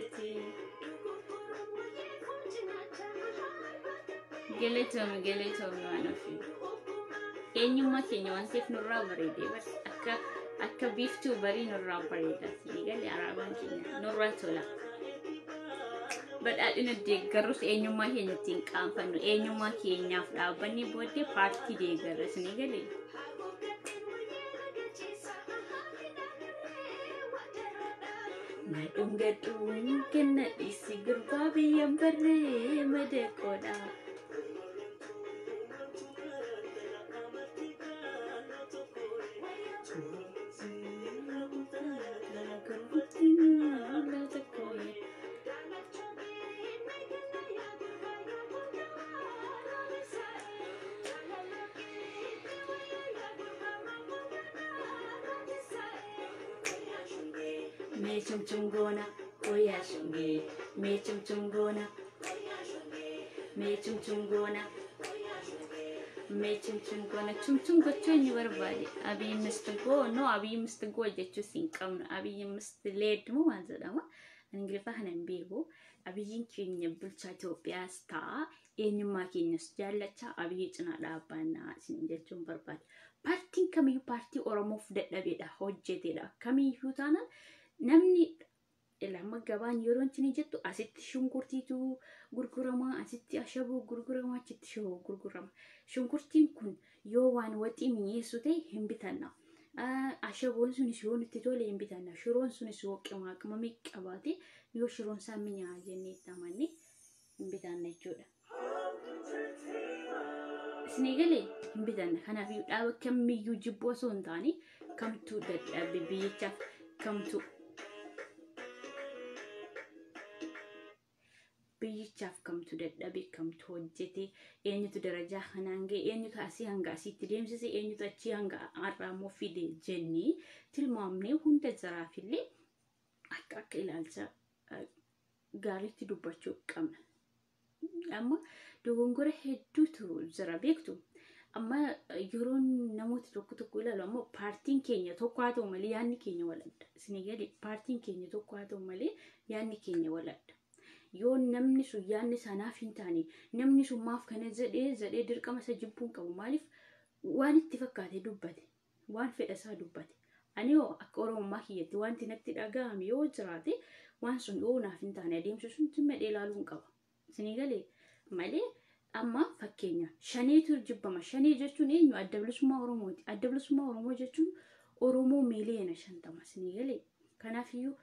Galatoome, galatoome waan ofii. Eenyummaa keenya waan ta'eef nurraa bareedee bas akka biiftuu barii nurraa bareeda. Sinii galee alaabaan keenya nurraa tola. Badhaadhina deeggarrus eenyummaa keenya ittiin qaanfannu, eenyummaa keenyaaf dhaabbanni booddee paartii deeggarra sinii galee. Na dhungadhuun kenna dhiisi gurbaa biyyan barree madaqoodha. Mee cimcim goona wayyaa shungee, mee cimcim goona, mee cimcim goona, mee cimcim goona. Cimcim gochuu inni barbaade Abiy mist goo no, Abiy mist goo jechuus hin qabnu. Abiy mist leed moo maal jedhama? Ingiliffaa kana hin beeku. Abiyyiin keenya bulchaa Itoophiyaas ta'a, eenyummaa keenyas jaallachaa Abiyyi cinaa dhaabbannaa isin jechuun barbaade. Paartiin kamiyyuu paartii Oromoof dadhabeedha, hojjetedha. Kamiyyuu taanaan namni lama gabaan yeroo inni jettu asitti shunkurtiitu gurgurama, asitti ashaboo gurgurama, achitti shiroo gurgurama. Shunkurtiin kun yoo waan waxii mi'eessu ta'e hin bitanna. Ashaboon sunis yoo nutti tole hin bitanna. Shiroon sunis yoo qimaa qimamii qabaate, yoo shiroon isaa mi'aawa jennee itti amanne hin bitanna jechuudha. Isinii galee hin bitanna. Kanaaf dhaaba kamiyyuu jibboo osoo hin taane kamtuu dadhabe biyyichaaf, kamtu dadhabe, kamtu hojjete, eenyutu darajaa kanaan ga'e, eenyutu asii hanga asiitti deemsise, eenyutu achii hanga har'aa immoo fide jennee tilmaamnee hunda jaraafillee akka ilaalcha gaariitti dubbachuu qabna. Amma dogongora hedduutu jira beektu. Amma yeroo namoota tokko tokko ilaalu ammoo paartiin keenya tokko haa ta'u malee yaadni keenya wal adda. Isinii gadi, paartiin keenya tokko haa ta'u malee yaadni keenya wal adda. Yoo namni sun yaadni sanaaf hin taane, namni sun maaf kana jedhee jedhee dirqama isa jibbuun qabu. Maaliif? Waan itti fakkaate dubbate, waan fedha isaa dubbate. Ani yoo akka Oromummaa kiyyatti wanti natti dhaga'ame yoo jiraate, waan sun yoo naaf hin taane, adeemsi sun madhee ilaaluu hin qaba. Isinii galee malee, amma fakkeenya Shaneetu jibbama. Shanee jechuun eenyu? Adda Bilisummaa Oromooti. Adda Bilisummaa Oromoo jechuun Oromoo 50,000,000. Isinii galee? Kanaafiyyuu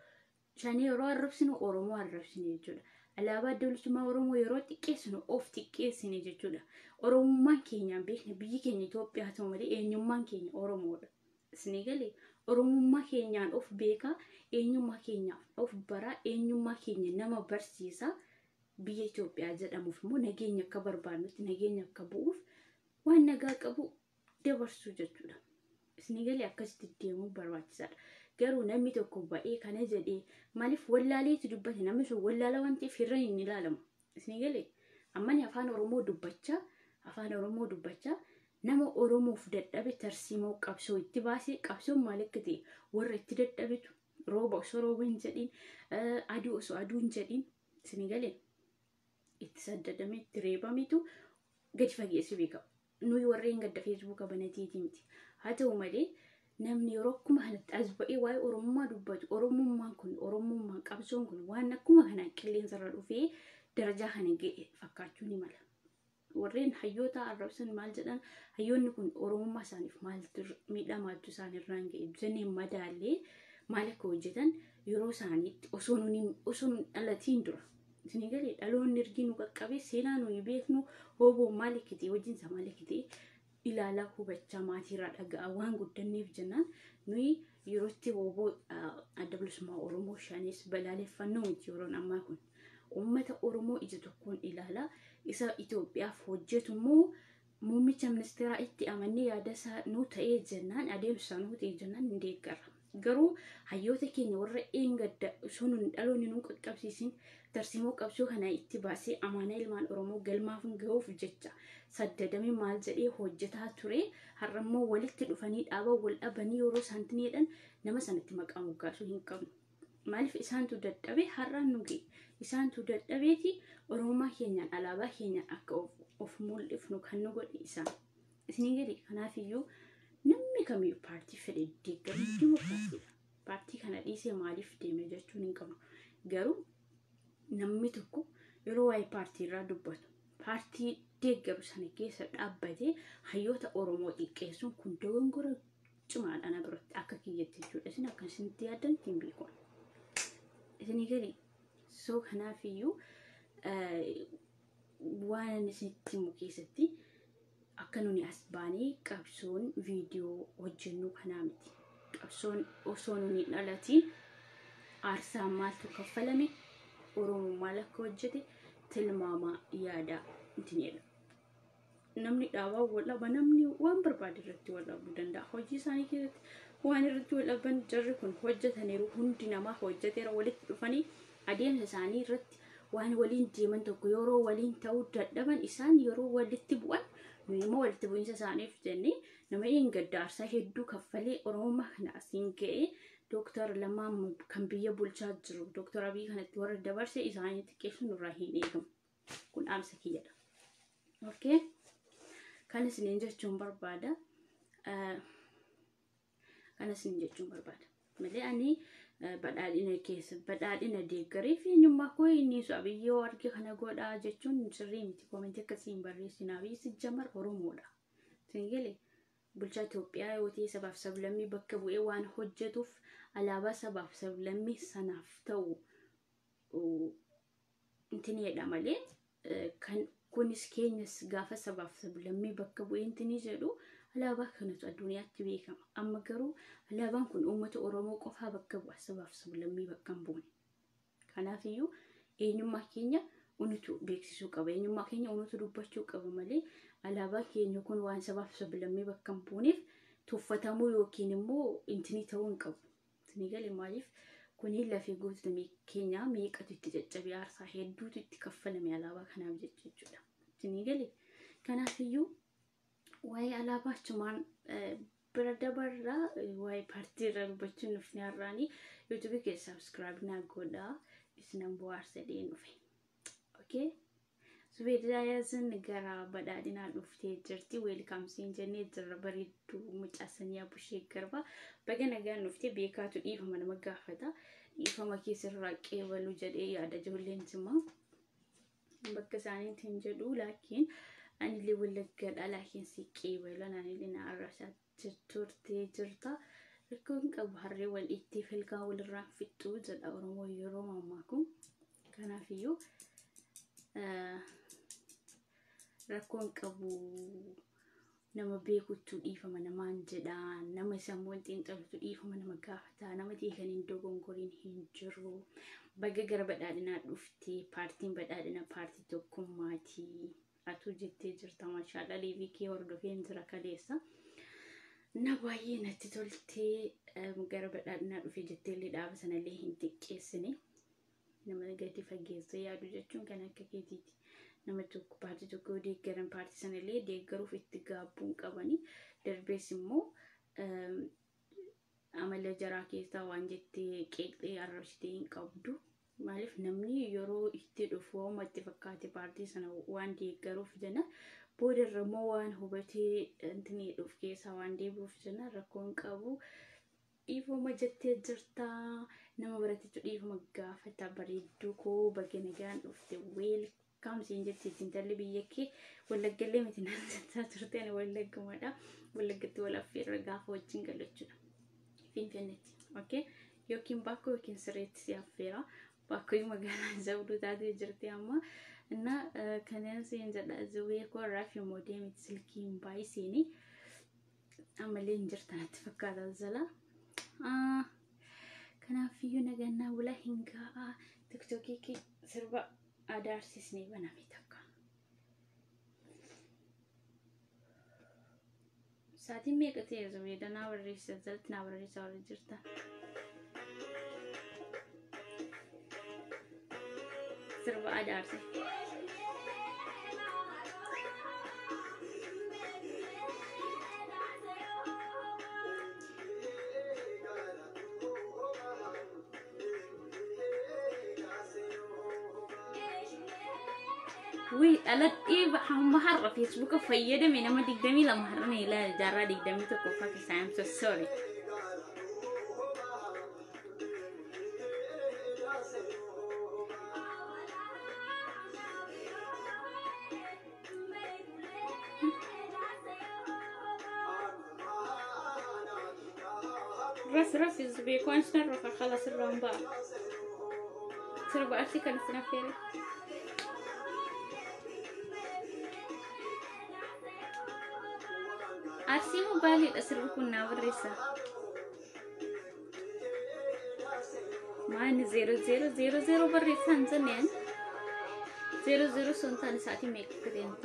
Shanee yeroo arrabsinu Oromoo arrabsine jechuudha. Alaabaa Adda Bilisummaa Oromoo yeroo xiqqeessinu of xiqqeessine jechuudha. Oromummaan keenyaan beekne, biyyi keenya Itoophiyaa ta'u malee eenyummaan keenya Oromoodha. Isinii galee? Oromummaa keenyaan of beekaa, eenyummaa keenyaaf of baraa, eenyummaa keenya nama barsiisaa, biyya Itoophiyaa jedhamuuf immoo nageenya akka barbaadnutti nageenya akka bu'uuf waan nagaa qabu dabarsuu jechuudha. Isinii galee? Akkasitti deemuu barbaachisaadha. Garuu namni tokko ba'ee kana jedhee, maaliif wallaaleetu dubbate? Namni sun wallaala waan ta'eef hirran hin ilaalamu. Isinii galee? Ammani afaan Oromoo dubbachaa, afaan Oromoo dubbachaa, nama Oromoof dadhabe, tarsiimoo qabsoo itti baasee, qabsoon maal akka ta'e warra itti dadhabetu, rooba osoo rooba hin jedhiin, aduu osoo aduu hin jedhiin, isinii galee, itti saddadame, itti reebametu gadi fageessu beeka. Nuyi warreen gadda Feesbuuka banateeti miti. Haa ta'u malee namni yeroo akkuma kanatti as ba'ee waa'ee Oromummaa dubbatu, Oromummaan kun, Oromummaan, qabsoon kun waan akkuma kanaan qilleensarra dhufee darajaa kana ga'e fakkaachuu ni mala. Warreen hayyoota arrabsan maal jedhan, hayyoonni kun Oromummaa isaaniif maaltu miidhaa maaltu isaan irraan ga'e jennee madaallee, maal akka hojjetan yeroo isaaniitti osoo nuni osoo nun dhalatiin dura. Isinii galee? Dhaloonni ergi nu qaqqabe seenaa nuyi beeknu, hooboo maal akka ta'e, hojiinsa maal akka ta'e ilaalaa, hubachaa, maatiirraa dhaga'aa waan guddanneef jennaan, nuyi yerootti hooboo Adda Bilisummaa Oromoo shanis balaaleffannoo miti yeroon ammaa kun. Uummata Oromoo ija tokkoon ilaalaa, isa Itoophiyaaf hojjetu immoo muummicha ministeeraa itti amannee, yaada isaa nuu ta'ee jennaan, adeemsa nuu ta'ee jennaan hin deeggarra. Garuu hayyoota keenya warra eengadda osoo nun dhaloonni nu qaqqabsiisin tarsiimoo qabsoo kana itti baasee amaanaa ilmaan Oromoo galmaaf gahuuf jecha saddadamee maal jedhee hojjetaa ture, har'ammoo walitti dhufanii dhaaba wal dhabanii yeroo isaan jedhan nama sanatti maqaa moggaasuu hin qabnu. Maaliif? Isaantu dadhabee har'aan nu ga'e. Isaantu dadhabeeti Oromummaa keenyaan, alaabaa keenyaan akka of mul'ifnu kan nu godhe isaan. Isinii gadi? Kanaafiyyuu namni kamiyyuu paartii fedhe deeggaru dimokiraasiidha. Paartii kana dhiisee maaliif deeme jechuun hin qabnu. Garuu namni tokko yeroo waa'ee paartii irraa dubbatu, paartii deeggaru sana keessa dhaabbatee hayyoota Oromoo xiqqeessuun kun dogongora cimaadha na biratti, akka kiyyatti jechuudha. Isin akka isinitti yaaddan ittiin beeku. Isinii gadi? So kanaafiyyuu waan isinitti himu keessatti akka nuni as baanee qabsoon viidiyoo hojjennu kanaa miti. Qabsoon osoo nuni dhalatiin aarsaa maaltu kaffalame, Oromoo maal akka hojjete tilmaama yaada itinidha. Namni dhaabaa wal dhaba, namni waan barbaade irratti wal dhabuu danda'a. Hojii isaanii keessatti waan irratti wal dhaban, jarri kun hojjetaniiru, hundi namaa hojjeteera. Walitti dhufanii adeemsa isaanii irratti waan waliin deeman tokko yeroo waliin ta'uu dadhaban, isaan yeroo walitti bu'an, nuyi immoo walitti bu'iinsa isaaniif jennee nama een gadda aarsaa hedduu kaffalee Oromummaa kana asiin ga'ee, Dooktar Lammaa kan biyya bulchaa jiru, Dooktar Abiy kanatti warra dabarse isaanii xiqqeessuun nurraa hin eegamu. Kun dhaamsa kiyyadha. Okay. Kan isiniin jechuun barbaada. Kan isiniin jechuun barbaada. Malee ani Badhaadhina keessa Badhaadhina deeggaree fi eenyummaa koo inni su Abiyyi yoo arge kana godhaa jechuun sirrii miti. Koomentii akkasii hin barreessina. Abiyyi sijjamar Oromoodha. Isin galee? Bulchaa Itoophiyaa yoo ta'e, sabaaf sablammii bakka bu'ee waan hojjetuuf, alaabaa sabaaf sablammii sanaaf ta'u intineedha malee, kan kunis keenyas gaafa sabaaf sablammii bakka bu'ee intinii jedhu alaabaa kanatu addunyaatti beekama. Amma garuu alaabaan kun uummata Oromoo qofaa bakka bu'a, sabaaf sablammii bakka hin buune. Kanaafiyyuu eenyummaa keenya unutu beeksisuu qaba. Eenyummaa keenya unutu dubbachuu qaba malee, alaabaan keenya kun waan sabaaf sablammii bakka hin buuneef tuffatamuu yookiin immoo intinii ta'uu hin qabu. Isinii galee? Maaliif? Kuni lafee gootota keenyaa meeqatu itti caccabee, aarsaa hedduutu itti kaffalame alaabaa kanaaf jecha jechuudha. Isinii galee? Kanaafiyyuu Waa'ee alaabaa achumaan bira dabarraa waa'ee paartii irra dubbachuun dhufne har'aanii yuutuubii keessa subscribe naa godhaa isinan bohaarsadheen dhufe. Okay? Zubeedaayaazin gara badhaadhinaa dhuftee jirti. Welcome siin jennee jirra bareedduu mucaa sanyii Abushee Garba. Baga nagaan dhuftee beekaatu dhiifama nama gaafata. Dhiifama keessarraa qeebaluu jedhee yaada ijoolleen jimaa. Bakka isaaniitti hin jedhu laakiin anillee wallaggaadha laakiin si qeebalu anillee na arrabsaa turtee jirta. Rakkoo hin qabu harree wal itti filkaa walirraan fixxuu jedha Oromoo yeroo mammaaku. Kanaafiyyuu rakkoon qabu nama beekutu dhiifama namaan jedha nama sammuun xiinxalutu dhiifama nama gaafata nama beekan hin dogongoriin hin jiru. Baga gara badhaadhinaa dhuftee paartiin badhaadhina paartii tokkummaati. Atuu jettee jirta maashaadha liivii kee hordofeen jira kaleessa. Na baay'ee natti toltee gara badhaadhinaa dhufee jettee illee dhaaba sanallee hin xiqqeessine. Nama gadi fageessee yaadu jechuun kan akka keetiiti. Nama tokko paartii tokko deeggaran paartii sanallee deeggaruuf itti gaabbuun qabanii darbees immoo amala jaraa keessaa waan jettee qeeqxee arrabsitee hin qabdu. Maaliif namni yeroo itti dhufu waanuma itti fakkaate paartii sana waan deeggaruuf jenna. Boodarra immoo waan hubatee intini dhuuf keessaa waan deebi'uuf jenna rakkoo hin qabu. Dhiifama jettee jirta. Nama baratetu dhiifama gaafata bareedduu koo baga nagaan dhufte welcome siin jetti intalli biyya kee wallaggallee miti naan jettaa turte ani wallaggumadha. Wallaggatti wal affeerra gaafa wajjin galu jechuudha. Finfinneetti. Okay? Yookiin bakkoo yookiin sireetti si affeera. Bakkoo magaalaa jabduu taatee jirti amma. Inna kanneen siin jedha zuwee koo irraa fi moodee miti silkii hin baay'isiini. Ammallee hin jirta natti fakkaata jala. Kanaafiyyuu nagannaa bula hin ga'a. Tiktookii kee sirba adaarsiisnee baname takka. Sa'aatiin meeqa ta'e Zubeeda naa barreessa jalatti naa barreessa warri jirtan. Sirba adaarsi. Wii dhaladhee hamma har'a feesbuuka fayyadame nama 22 har'a na ilaala jaarraa 21ffaa keessaa I'm so sorry. Raf raf beeku an rafa khalas irraan ba'a. Sirba arsii kan isin affeere. Arsii moo baaleedha sirbi kun naa barreessa. Maani 0000 barreessaa hin jenne ani. 00 sun taane sa'aatii meeqa akka ta'e hin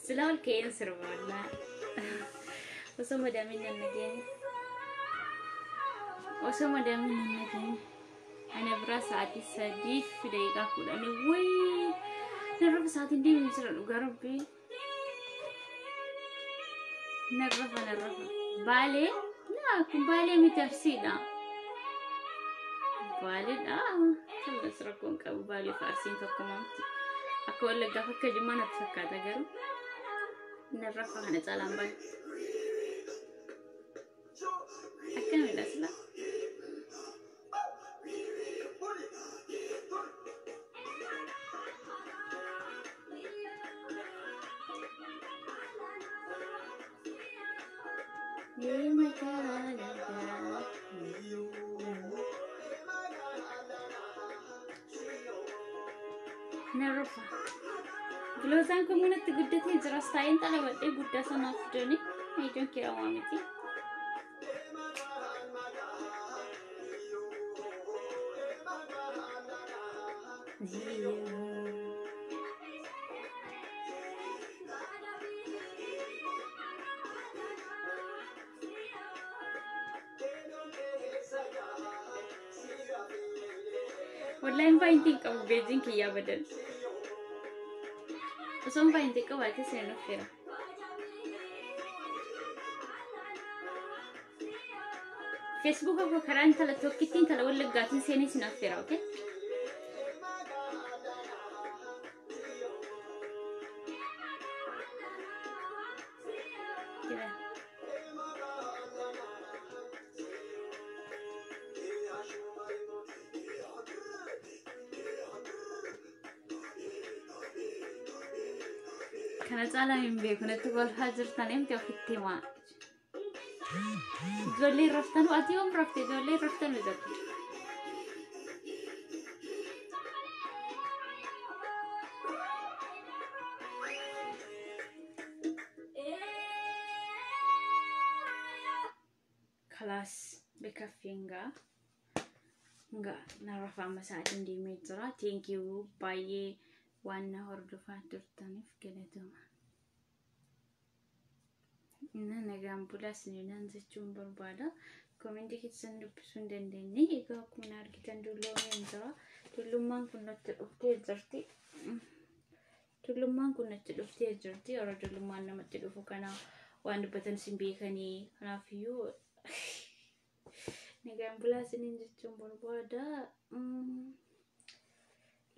Silaa ol ka'een sirba wallaahi. Osoo madaamiin nan nageenye. Osoo madaamiin nan nageenye. Ana biraa sa'aatii 3:10 wayii. Narrafa sa'aatiin deemee jira dhugaa rabbii. Narrafa narrafa. Baalee? Naa kun baalee miti arsiidha. Baaleedha. Kallas rakkoon qabu baalee fi arsiin tokkuma miti. Akka wallaggaaf akka jimmaa natti fakkaata garuu. Narrafa kana caalaan baay'ee. Akkamidha sila? Narrafa. Biloosaan kun manatti guddatee jira. Taa'een xalabadhee guddaa sanaaf fidanii ijoon kiramaa miti. Wallahi hin faayintiin qabu beejiin kiyyaa badal. Osoo hin baay'in xiqqoo baatee isin affeera. Feesbuuka koo karaa intala tokkittiin intala Wallaggaatiin seenee isin affeera, okay? Jira. Kana caalaa hin beeku natti kolfaa jirtan himte ofitti himaa. Ijoolleen raftanuu ati yoom rafte ijoolleen raftanuu jedhu. Kalaas bikaffeen gaa. Nga narra amma sa'aatiin deemee jira. Thank you baay'ee waan na hordofaa turtaniif galatoomaa. Inna nagaan bulaa isiniin jechuun barbaada. Koomentii keessan dubbisuu hin dandeenye. Egaa akkuma argitan dulloomeen jira. Dullummaan kun natti dhuftee jirti. Dullummaan kun natti dhuftee jirti. Yeroo dullummaan namatti dhufu kana waan dubbatan isin beekanii. Kanaafiyyuu nagaan bulaa isiniin jechuun barbaada.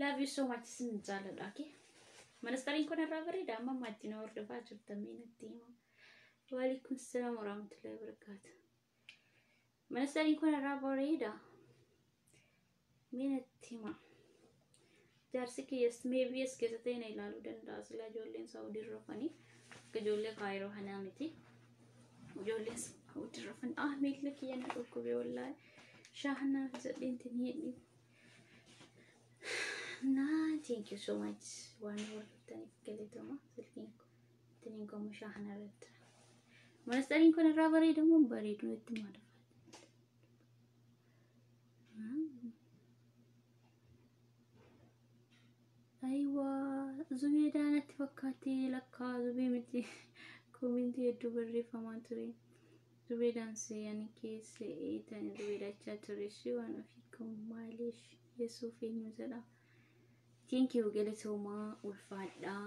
Love you so much isin jaalladha. Okay? Ministariin kun irraa bareeda amma ammaatti na hordofaa jirtan mee natti hima. Waalaikum salaam warahmatullahi wabarakatuh. Ministariin kun irraa bareeda. Mee natti hima. Jaarsi kiyyas maybe as keessa ta'e na ilaaluu danda'a. Sila ijoolleen Saawudii rafanii akka ijoollee Kaayiroo kanaa miti. Ijoolleen Saawudii rafan ah miilli kiyya na dhukkube wallaahi. Shaahanaaf jedheen hidhi. Na thank you so much waan hordoftaniif galatoomaa. Silkiin ittiin qomu shaahana irratti. Ministariin kun irraa bareedu moo bareedu natti maal Ayiwaa Zubeedaa natti fakkaatee lakkaa Zubee miti koomentii hedduu barreeffamaa ture. Zubeedaan seeyanii keessa eetan Zubeedachaa ture shi waan ofii kan maaliif Yesuuf eenyu jedha. Thank you galatoomaa ulfaadhaa.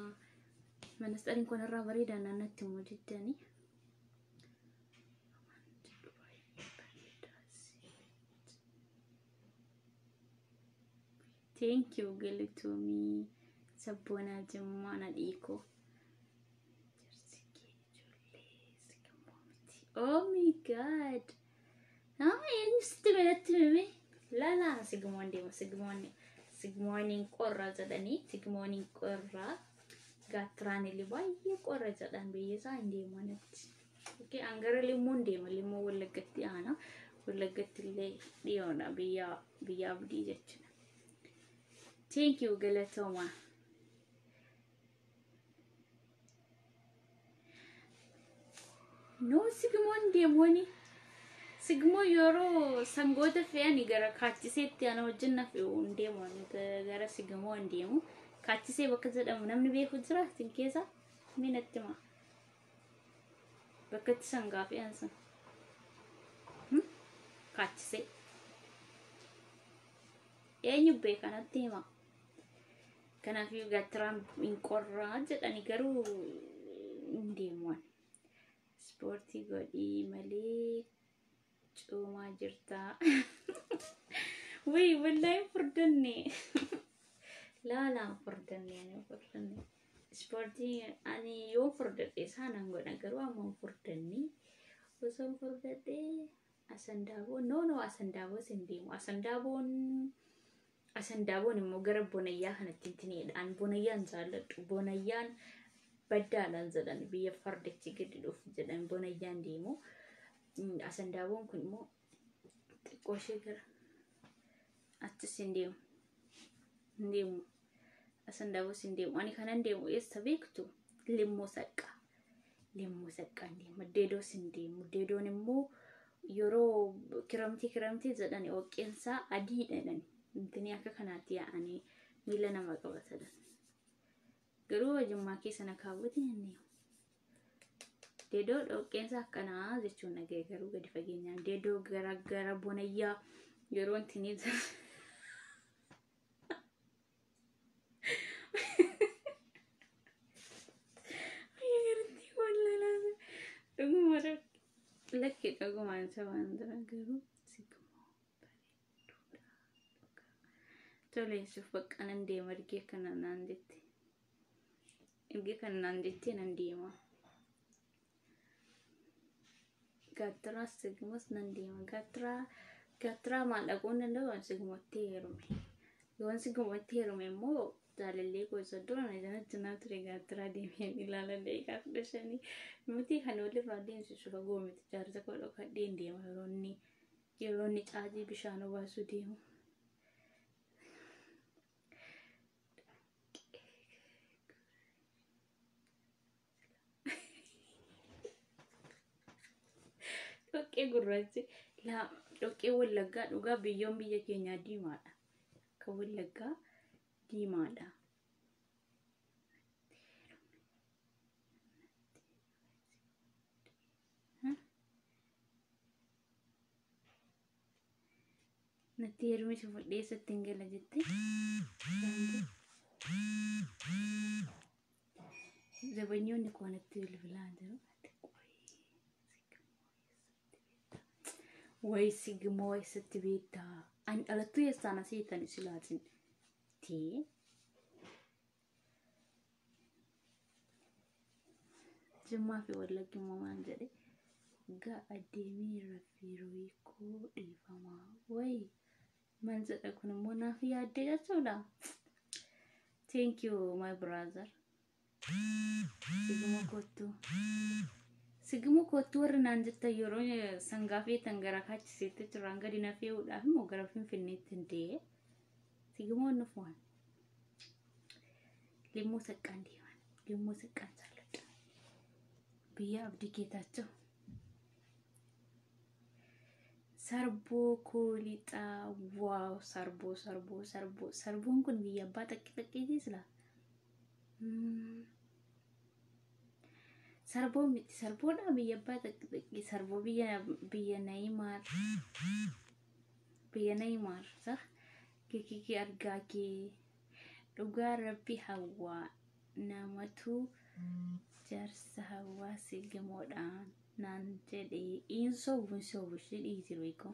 Ministariin kun irraa bareedaa naannatti immoo jettanii. Thank you galatoomii sabboonaa jimmaa na dhiikoo. Oh my god. Ah, eenyu sitti natti hime? Lala sigmoon deema sigmoon sigmooniin qorra jedhanii sigmooniin qorra gaattiraan illee baay'ee qorra jedhan biyya isaa hin deemu anatti. Okay, an gara limmuun deema limmoo Wallaggatti aana Wallaggatti illee dhiyoodha biyya biyya abdii jechuudha. Thank you galatooma. No sigmoon deemooni. Sigmoo yeroo sangoota fe'anii gara kaachiseetti ana wajjin na fe'u hin deemu gara sigmoo hin deemu. Kaachisee bakka jedhamu namni beeku jira isin keessa mee natti himaa. Bakka itti sangaa fe'an sun. Kaachisee. Eenyu beeka natti himaa. Kanaafuu gaattiraan hin qorraa jedhani garuu hin deemu. Ispoortii godhii malee coomaa jirta. Wii wallaahi hin furdanne. Laalaa hin furdanne ani hin furdanne. Ispoortii ani yoo furdadhe isaan godha garuu amma hin furdanne. Osoo hin furdadhe asandaaboo no no asandaaboos hin deemu. Asandaaboon asandaaboon immoo gara bonayyaa kanatti hin Ani bonayyaan jaalladhu. Bonayyaan baddaadhaan jedhan biyya fardichi gadi dhufu jedhan bonayyaan deemu. Asandaaboon kun immoo xiqqoo ishee gara achis hin deemu. Hin deemu. Asandaaboos hin deemu. Ani kanan deemu eessa beektu? Limmoo saqqaa. Limmoo saqqaa hin deemu. Deedoos hin deemu. Deedoon immoo yeroo kiramtii kiramtii jedhan dhoqqeensaa adiidha jedhan. Intini akka kanaatti yaa'anii miila nama qabatan. Garuu jimmaa keessa na kaawwate hin deemu. Deedoo dhoqqeensa akkanaa jechuun dhagaye garuu gadi fageenyaan deedoo gara gara bonayyaa yeroo intini Naan sabaan jira garuu Sigmoo bareedduudha. Tole suuf bakka nan deema ergee kana naan jette. Ergee kana naan jettee nan deema. Gaattiraa Sigmoos nan deema. Gaattiraa maal dhaquu hin danda'u Sigmootti heerume. Yoon Sigmootti heerume immoo jaalallee koo isa dura na janajjanaa ture gaattiraa deemee ilaala daqiiqaa 15 miti kan walirraa deemsisu fagoo miti jaarsa koo dhokadheen deema yeroo inni caatii bishaan obaasuu deemu. Dhoqqee gurraachi dhoqqee Wallaggaa dhugaa biyyoon biyya keenyaa diimaadha. Kan Wallaggaa diimaadha. Natti heerumni si fudhee eessatti hin gala jettee? Zabanyoonni koo natti bilbilaa jiru. Wayi Sigmoo eessatti beektaa? Ani dhalattuu eessaan asii hiitan silaatin? Tee. Jimmaa fi Wallaggi immoo maal jedhe? Ga'a deemee rafii koo dhiifamaa. Wayi maal jedha kun immoo naaf yaaddee jechuudha. Thank you, my brother. Sigmoo kottu. Sigmoo kottu warri naan jettan yeroo sangaa feetan gara kaachiseetti jiraan gadi na fe'uudhaaf immoo gara Finfinneetti hin dee'e. Sigmoon nuuf waan. Limmoo saqqaan deeman. Limmoo saqqaan jaalladha. Biyya Abdii Geetaachoo. Sarboo koolixaa, wow, sarboo, sarboo, sarboo, sarboon kun biyya abbaa xaqqi xaqqiitii silaa. Sarboo miti, sarboodha biyya abbaa xaqqi xaqqii, sarboo biyya Nayimaar, biyya Nayimaar sax kikiki argaa kee dhugaa rabbi hawwaa namatu jaarsa hawwaa Sigimoodhaan naan jedhee in sobu, hin sobu ishee dhiisi beeku.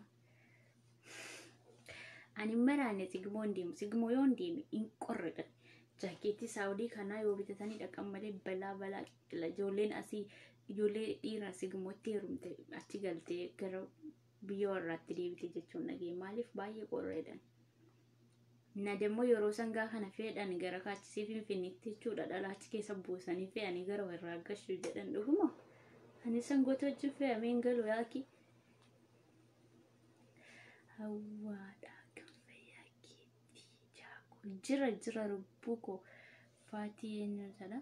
Ani maraane Sigmoo hin deemu. Sigmoo yoo hin deeme hin qorredha. Jaakeettii Saawudii kanaa yoo bitatanii dhaqan malee balaa balaa ijoolleen asii ijoollee dhiiraa Sigmootti heerumte achi galtee gara biyya warraatti deebite jechuun dhagee maaliif baay'ee qorreedhan. Na demmoo yeroo sangaa kana feedhan gara kaachisee Finfinneetti jechuudha dhala achi keessa buusanii fe'anii gara warraa gashuu jedhan dhuguma. Ani sangoota wajjin fe'amee hin galu yaaki. Hawwaadha kan fayyaa keetii jaakuu jira jira lubbuu koo faatii eenyu jedha.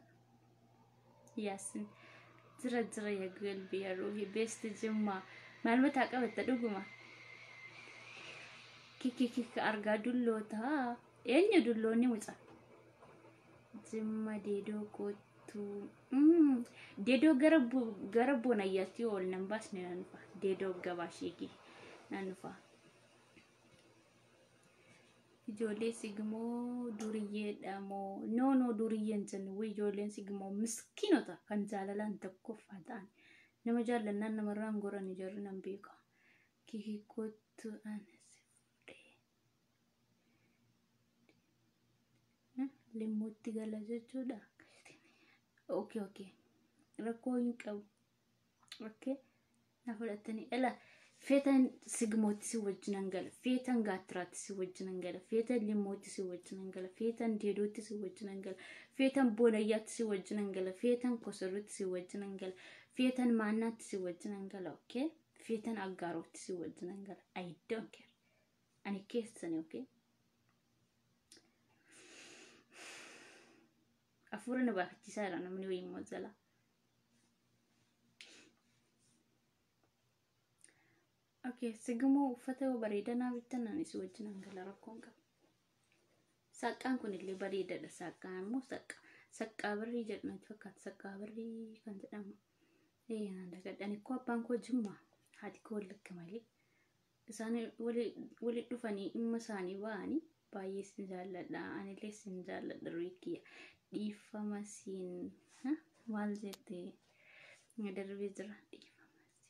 Yaasin jira jira yaa galbi yaa ruuhi beesti Jimmaa maal mataa qabatta dhuguma. Kiki kiki argaa dulloota eenyu dulloonni muca. Jimma deedoo kootuu deedoo gara bonayyaatti ol nan baasne nan dhufa deedoo gabaa sheekii nan dhufa. Ijoollee Sigmoo duriyyeedha moo? No, no, duriyyeen jennu. Ijoolleen Sigmoo miskiinota kan jaalalaan tokkoffaa ta'an nama jaallannaan namarraan goran jarri nan beeka. Kiki kootu ana si fuudhee limmuutti gala jechuudha. Okay, rakkoo hin qabu. Okay, na fudhatanii ila feetan Sigmootti si wajjinan gala, feetan Gaattiraatti si wajjinan gala, feetan Limmootti si wajjinan gala, feetan Deedootti si wajjinan gala, feetan Boonayyaatti si wajjinan gala, feetan Kosorritti si wajjinan gala, feetan Maannaatti si wajjinan gala, okay, feetan Aggaarootti si wajjinan gala. I don't care. Ani keessani, okay. Hafuura na baafachiisaa jira namni wayii immoo jala. Okay, Sigmoo uffata bareedaa naa bittan ani si wajjinan gala, rakkoon qaba. Saqqaan kun illee bareedaadha. Saqqaan immoo saqqaa saqqaa birrii jedhu natti fakkaata. Saqqaa birrii kan jedhamu. Ee, naan dagadha. Ani koo abbaan koo Jimmaa, haati koo Wallagga malee. Isaan wali dhufanii dhimma isaanii ba'anii baay'ee sin jaalladha. Anillee sin jaalladha Riikiyya. Dhiifama siin maal jettee darbee jira. Dhiifama siin.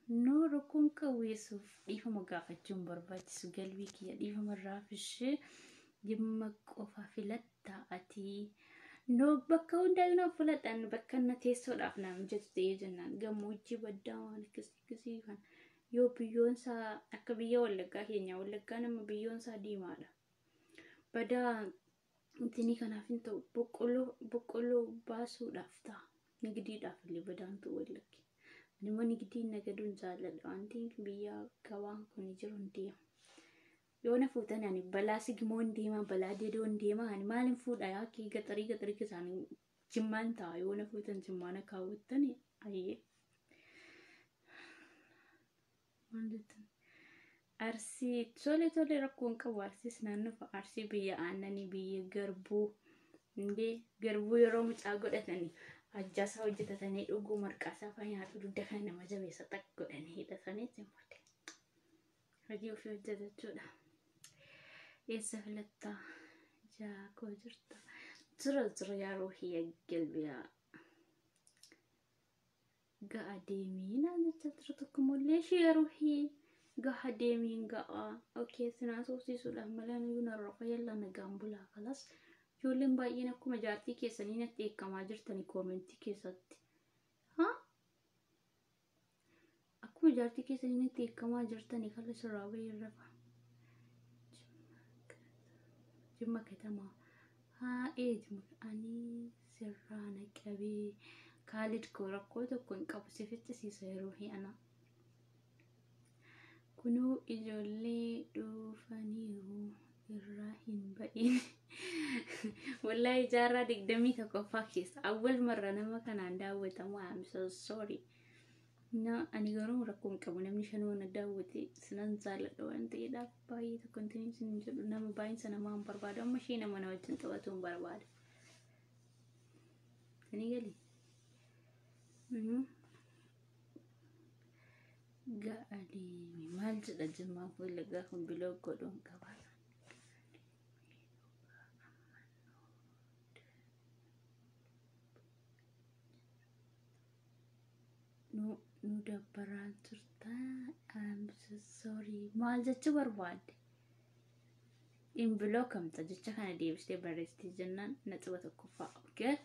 Noo rakkoon qabu Yesuuf dhiifama gaafachuun barbaachisu galbii kiyya dhiifama irraa fishee Jimma qofa filattaa ati. Noo bakka hundaa yoo filadhaan bakka na teessoodhaaf naa mijatu ta'ee jennaan gammoojjii baddaa waan akkasii akkasii kan yoo biyyoonsaa akka biyya Wallaggaa keenya Wallaggaa nama biyyoonsaa diimaadha. Badaa intinii kanaaf hin ta'u boqqolloo baasuudhaaf ta'a. Nigidiidhaaf illee badaan ta'u Wallaggi. Ani immoo nigidiin nagaduun jaalladha waan ta'eef biyya gabaan kun jiru hin deemu. Yoo na fuutan ani balaa sigimoo hin deema balaa dedoo hin deema ani maalin fuudha yaa kee gaxarii gaxarii keessaan jimmaan ta'a yoo na fuutan jimmaan akka hawwattan ayyee. Maal jettan? Arsii tole tole rakkoon qabu Arsiis naannoo Arsii biyya aannanii biyya garbuu indee garbuu yeroo mucaa godhatanii ajjaasaa hojjetatanii dhuguu marqaasaa fa'aa nyaatu dugda kana nama jabeessa xaq godhanii hidhatanii ittiin booddee hojii ofii hojjetachuudha. Eessa filattaa? Jaakoo jirta. Jira jira yaa ruuhii galbiyaa. Ga'a deemii naan jechaa jira tokko mollee ishee yaa ruuhii. Gaha deemiin ga'a. Okay, sinaa soofsiisuudhaaf malee nuyi narra yalla nagaan bulaa kalas. Ijoolleen baay'een akkuma jaartii keessanii natti eekkamaa jirtani koomentii keessatti. Haa? Akkuma jaartii keessanii natti eekkamaa jirtani kala sirraa bahee rafa. Jimma katamaa. Haa ee jimma ani sirraa na qabee. Kaalid koo rakkoo tokko hin qabu si ficcisiisa yeroo hi'ana. Kunoo ijoollee dhufaniiru irraa hin ba'in. Wallahi jaarraa 21ffaa keessa awwal marra nama kanaan daawwatamu I'm so sorry. Na ani garuu rakkoo hin qabu namni shanuu na daawwate sinan jaalladha waan ta'eedhaaf baay'ee tokko hin sin jedhu nama baay'insa namaa hin barbaadu amma ishee nama na wajjin taphatu hin barbaada. Sanii gali? Ga'a deemi maal jedha jimmaa Wallaggaa kun biloo godhuun qaba. Nu dabbaraa jirta. I'm so sorry. Maal jechuu barbaadde? In biloo kamta jecha kana deebistee barreessitee jennaan naxiba tokkoffaa. Okay?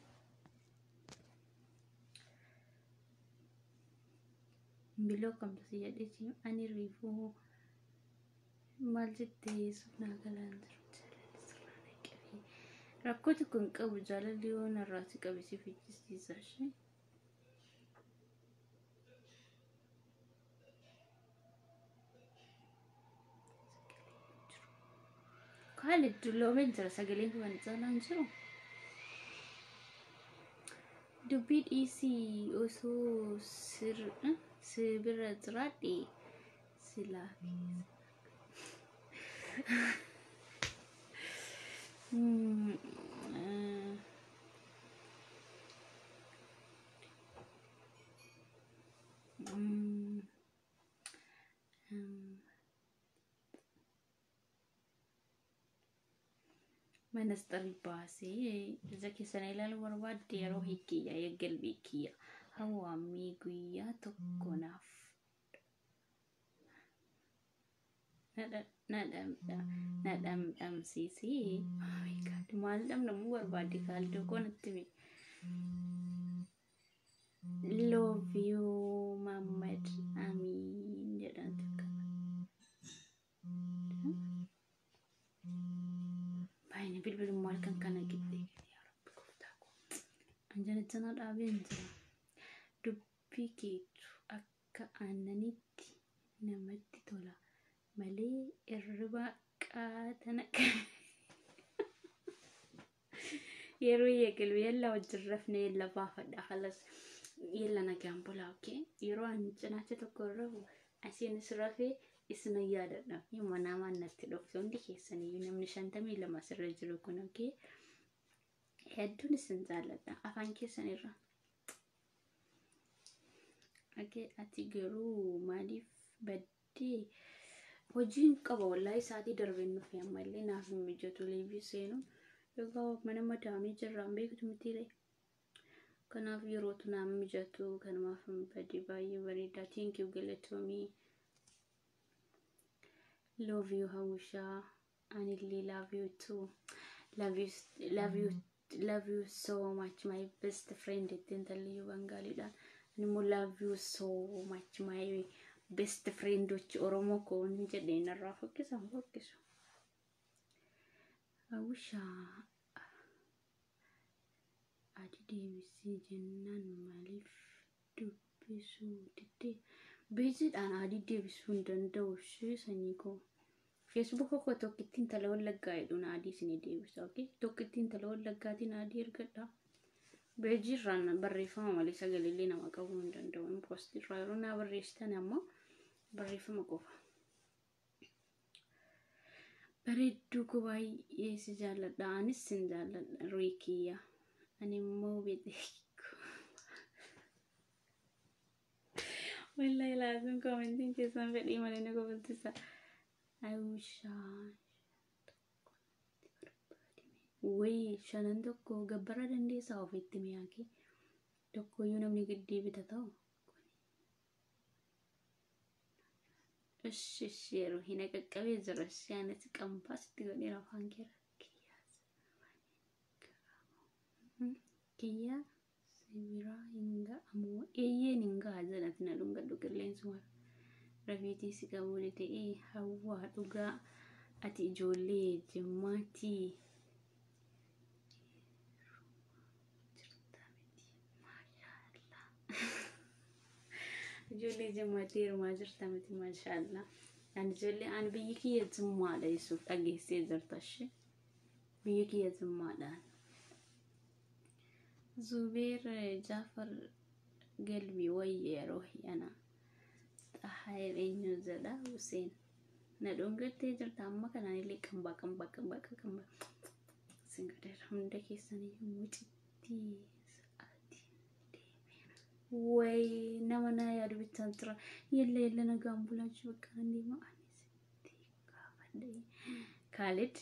Biloo kamta si jedhee ani riifuu maal jettee Yesuuf naa galaan jiru jaalalli sirraa na qabee. Rakkoo tokko hin qabu jaalalli yoo narraa si qabe si fichisiisa ishee. Kaalid dulloomeen jira sagaleen kun caalaan jiru. Dubbii dhiisii osoo si bira jiraadhe silaa Manasxarii baasee ija keessan ilaaluu barbaadde yeroo hiikiyya eeggalbii kiyya hawwaamii guyyaa tokko naaf na dhamdhamsiisee maal dhamdhamuu barbaadde kaaldoo koo natti himi. Love you Muhammad Amin jedhan takka. Baay'ina bilbilummaa halkan kana qixxee yaa Rabbi gooftaa koo. Anjana jana dhaabeen jira. Dubbii keetu akka aannanitti namatti tola malee irriba qaatana yeroo eegalu yalla wajjin rafne yalla baafadha halas yalla nagaan bulaa okay yeroo ani cinaacha tokko rafu asiinis rafee isin yaadadha manaamaan natti dhufte hundi keessaniyyuu namni 52 asirra jiru kun okay hedduun isin jaalladha afaan keessan irra. Okay, ati garuu maaliif baddee hojiin qaba wallaahi isaatii darbeen nufi ammallee naaf hin mijatu liivii seenu egaa mana madaamii jirraan beektu mitiire Kanaaf yerootu naan mijatu kanumaaf hin bade baay'ee bareeda. Thank you galatoomii. Love you Hawwishaa. Anillee love you too. Love you, love you, love you so much my best friend ittiin talliyyuu Bangaaliidhaan. Ani immoo love you so much my best friend ochi Oromoo koo hin jedhee narraa fokkisan fokkisu. Hawwishaa ati deebisii jennaan maaliif dubbisuu diddee? Beeziidhaan adii deebisuu hin danda'u ishee sanyii koo. Feesbuuka koo tokkittiin tala Wallaggaa jedhuun adii isinii deebisa. Okay? Tokkittiin tala Wallaggaatiin adii ergadha. Beejii irraan barreeffama malee sagaleellee nama qabuu hin danda'u. Poostii irraa yeroo naa barreessitan ammoo barreeffama qofa. Bareedduu koo baay'ee si jaalladha. Anis sin jaalladha Riikiyya. Ani immoo beeku. Wallahi laazim koomentiin keessan fedhii malee na kofalchisa. Hawwishaa Wayii shanan tokko gabbara dandeessaa ofitti mi'aakee tokkoyyuu namni giddii bita ta'u. Ishi ishi yeroo hin qaqqabee jira ishi anis qampaasitti godheera afaan keera. Kiyyaa sibiraa hin ga'amu eeyyeen hin ga'a jedhati na dhungadhu qilleensuma rafiitii si qabuu ta'ee hawwaa dhugaa ati ijoollee Jimmaatii. Ijoollee Jimmaatii heerumaa jirta miti maashaallah. Ani ijoollee ani biyyi kiyya Jimmaadha jechuuf dhageessee jirta ishee. Biyyi kiyya Jimmaadhaan. Zubeer Jaafar Galbii wayye yeroo ana. Xahaayir eenyu jedha Hussein. Na dhungattee jirta amma kanaan illee qambaa qambaa qambaa qambaa. Sin godheera hunda keessaniyyuu mucitti sa'aatiin deemeera. Way nama naa yaadu bichaan jira. Yella yella nagaan bulaa bakka nan deema. Ani sitti gaafadhe. Kaalid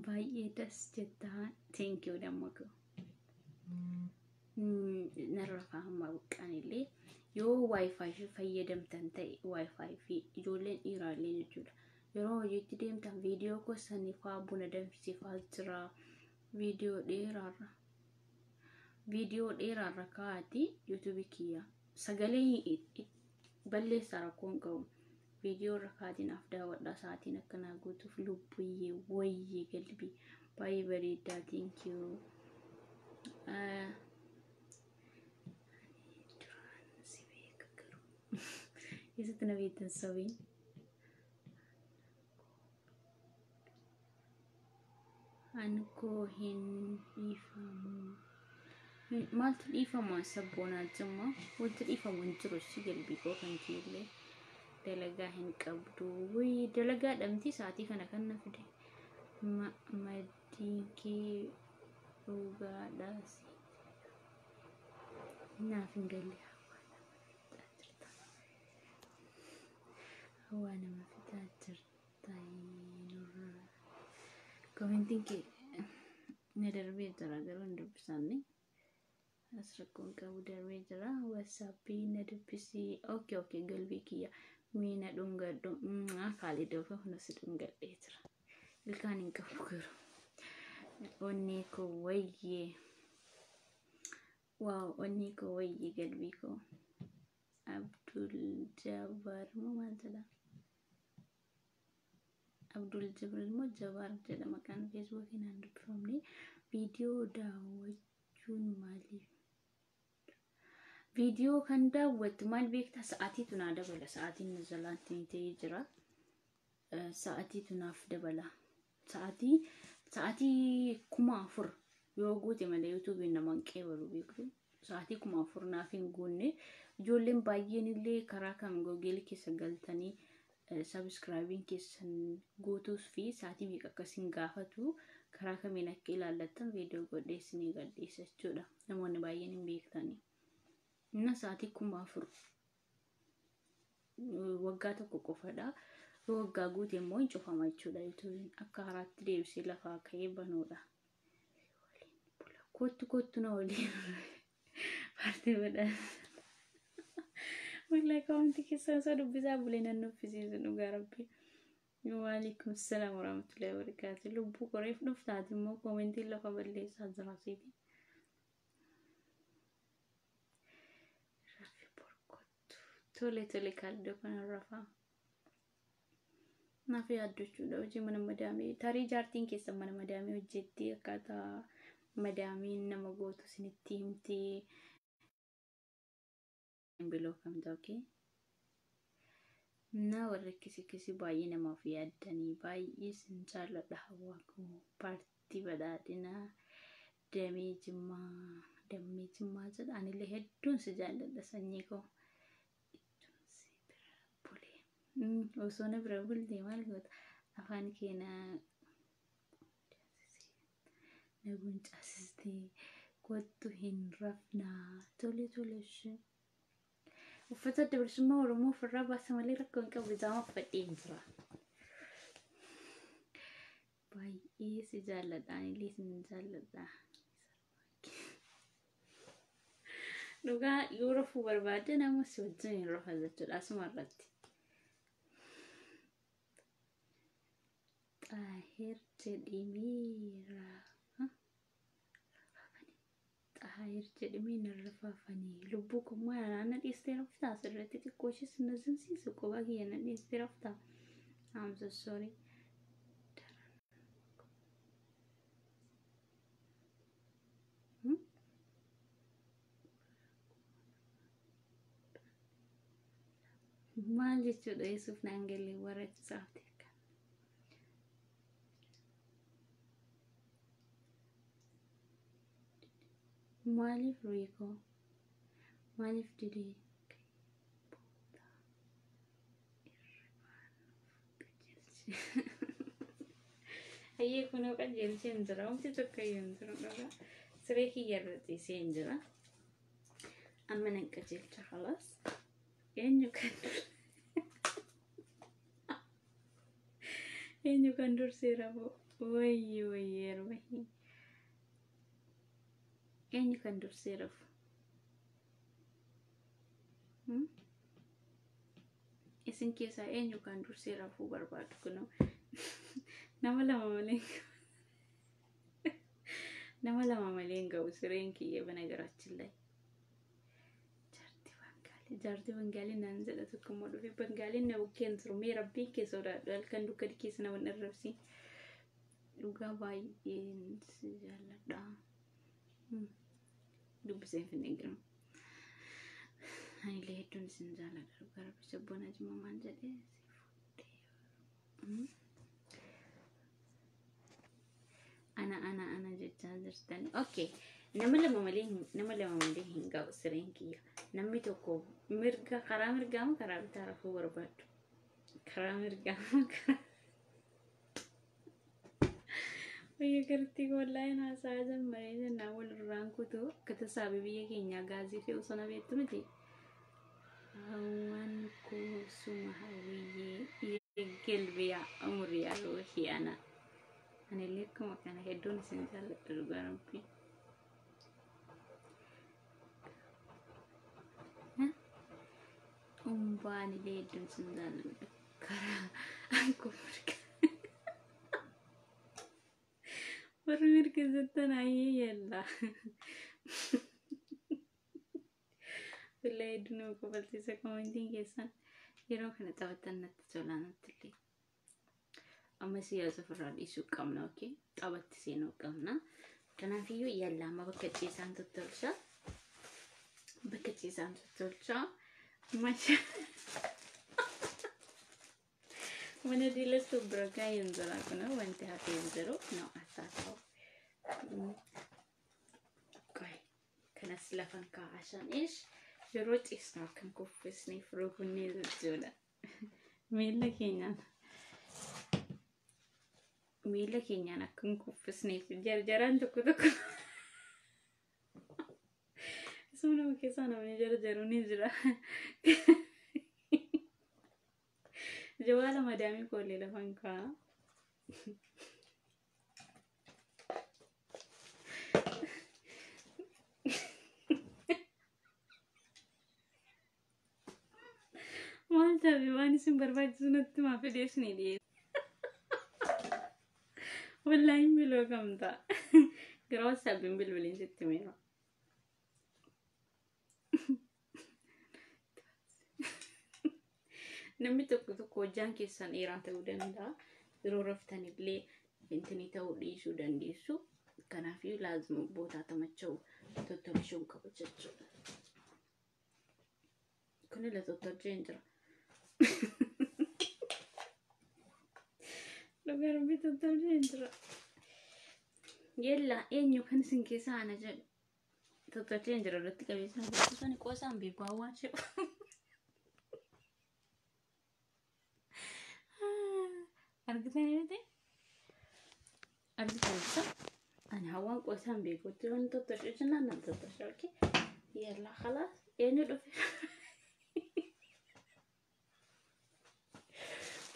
baay'ee das jetta. Thank you damma koo. Narra fahamma buqqaan illee yoo wifi fayyadamtan ta'e wifi fi ijoolleen dhiiraallee jechuudha. Yeroo hojiitti deemtan viidiyoo gosanii fa'aa buna danfisee fa'aa jira. Viidiyoo dheeraarra. Viidiyoo dheeraarra kaa'atii yuutuubii kiyya. Sagalee balleessaa rakkoo hin qabu. Viidiyoo irra kaa'atiin af daawwadhaa sa'aatiin akkanaa guutuuf lubbuyyee wayyee galbii baay'ee bareedaa thank you. Duraan si beeka garuu. Eessatti na beektan sabiin? Ani koo hin dhiifamu. Maaltu dhiifama sabboonaa jimma? Wanti dhiifamu hin jiru si galbii koo kan keellee. Dalagaa hin qabdu. Wayii dalagaa dhamti sa'aatii kana kan na fide. Maddiin kee dhugaadha si. Naaf hin galle hawaa nama fixaa jirta. Nurraa. Koomentiin kee na darbee jira garuu hin dubbisanne. As rakkoon qabu darbee jira. Waasaappii na dubbisii. Okay okay galbii kiyya. Mee na dhungadhu. Kaalid ofa kunis dhungadhee jira. Ilkaan hin qabu garuu. Onnee koo wayyee. Waaw onnee koo wayyee galbii koo. Abdul Jabbaar moo maal jedha? Abdul Jibril moo Jabaar jedha maqaan feesbuukii naan dubbifamne. Viidiyoo daawwachuun maaliif? Viidiyoo kan daawwattu maal beektaa? Sa'aatiitu naa dabala. Sa'aatiin na jalaatti ta'ee jira. Sa'aatiitu naaf dabala. Sa'aatii 4000 yoo guute malee yuutuubiin nama hin qeebalu beektu. Sa'aatii 4000 naaf hin guunne. Ijoolleen baay'een illee karaa kam googeelii keessa galtanii sabiskiraabiin keessan guutuus fi sa'aatii meeqa akkasiin gaafatu karaa kamiin akka ilaallattan viidiyoo godhee isinii gadhiisa jechuudha. Namoonni baay'een hin beektani. Inna sa'aatii 4000 waggaa tokko qofadha. Yoo waggaa guute immoo hin cufama jechuudha yuutuubiin akka haaraatti deebisee lafaa ka'ee banuudha. Kottu kottu na waliin paartii badhaasa. Wallahi koomentii keessan osoo dubbisaa bulee nan nuffisiisu dhugaa rabbi. Waalaikum salaam warahmatullahi wabarakatuh. Lubbuu qoreef dhuftaati immoo koomentiin lafa balleessaa jira siiti. Rafi borkottu. Tole tole kaaldoo kana rafaa. Naaf yaaddochuudha hojii mana madaamii. Tarii jaartiin keessan mana madaamii hojjetti akkaataa madaamiin nama gootu isinitti himti. Biloo kamta okay. Na warri akkasii akkasii baay'ee namaaf yaaddanii baay'ee sin jaalladha hawaa koo paartii badhaadhinaa damee jimmaa jedha anillee hedduun si jaalladha sanyii koo. Iddoon si bira bulee osoo na bira bulte maal goota afaan kee na guncaasistee kottu hin rafnaa tole tole ishee. Uffata adda bilisummaa Oromoo ofirraa baasa malee rakkoo hin qabu ijaama uffadhee hin jira. Baay'ee si jaalladha anillee sin jaalladha. Dhugaa yoo rafuu barbaadde nama si wajjin hin rafa jechuudha asuma irratti. Xaahir jedhimee rafa. Xaahir jedhamee narra faafanii lubbuu kummaa na dhiistee raftaa asirratti xiqqoo ishees na zinsiisu qophaa kiyya na dhiistee raftaa. I'm so sorry. Maal jechuudha Yesuuf naan galee warra saafte. Maaliif Riikoo? Maaliif didee? Ayyee kunoo qajeelchee hin jira. Wanti tokko iyyuu hin jiru dhugaa. Siree kiyya irra ciisee hin jira. Amma nan qajeelcha khalaas. Eenyu kan eenyu kan dursee rafu? Wayyi wayyi yeroo eenyu kan dursee rafu? Isin keessaa eenyu kan dursee rafuu barbaadu kunoo nama lama malee nama lama malee hin ga'u sireen kiyya በነገራችን ላይ jaartii Bangaalii naan jedha tokko immoo dhufe Bangaaliin na bukkeen jiru mee rabbiin kee sodaadhu halkan dukkana keessa nama hin arrabsiin dhugaa baay'een si jaalladha. Dubbiseen finneen jiru. Anillee hedduun isin jaalladha dhugaa rabbi sabboona jimma maal jedhee si fuudhee. Ana ana ana jechaa jirtan. Okay. Nama lama malee hin ga'u sireen kiyya. Namni tokko mirga karaa mirgaa moo karaa bitaa rafuu barbaadu? Karaa mirgaa moo karaa biyya gartii wallaahi haasaa jammaree jennaan walirraan kutuu akka tasaabii biyya keenyaa gaazii fe'u sana beektu miti. Hawwan kuusuma hawwiyyee galbiyaa umriyaa ruuhii ana. Anillee akkuma kana hedduun isin jaalladha dhugaa rabbi. Umbaan illee hedduun isin jaalladha. Karaa akkuma mirga. Warri mirga jettan ayyee yalla. Wallahi hedduu nama kofalchiisa koomentiin keessan yeroo kana taphattan natti tola natti illee. Amma siyaasa ofirraa dhiisuu qabna okay taphatti seenuu qabna. Kanaafiyyuu yalla amma bakka ciisaan tottolcha. Bakka ciisaan tottolcha. Masha. Mana diilastu bira gaa'een jira kun wanti hafee hin jiru no asaasa'u. Qoy kanas lafan kaa'aa shanish yeroo ciisnu akkan kuffisneef rukunnee jechuudha. Miila keenyaan akkan kuffisneef jarjaraan tokko tokko isuma nama keessaa namni jarjaru ni jira. Jawaala madaamii koollee lafan kaa'a. WhatsApp waan isin barbaachisu natti maa fedhee isinii dhiyeessa. Wallaahi biloo kamta. Gara WhatsAppiin bilbiliin sitti meera. Namni tokko tokko hojjaan keessan dheeraa ta'uu danda'a. Yeroo raftan illee intinii ta'uu dhiisuu dandeessu. Kanaafuu laazima bootaa tamacha'u tottolchuun qabu jechuudha. Kunillee tottolchee hin jira. Dhugaa rabbii tottolchee hin jira. Yella eenyu kan isin keessaa ana jedhu tottolchee hin jira irratti qabeessa agarsiisan qoosaan beeku hawwaa jedhu. Argitanii miti? Argitanii ani hawwaan qoosaan beekutti waan tottolchee jennaan nan tottolchee okay. Yella khalaas eenyu dhufe?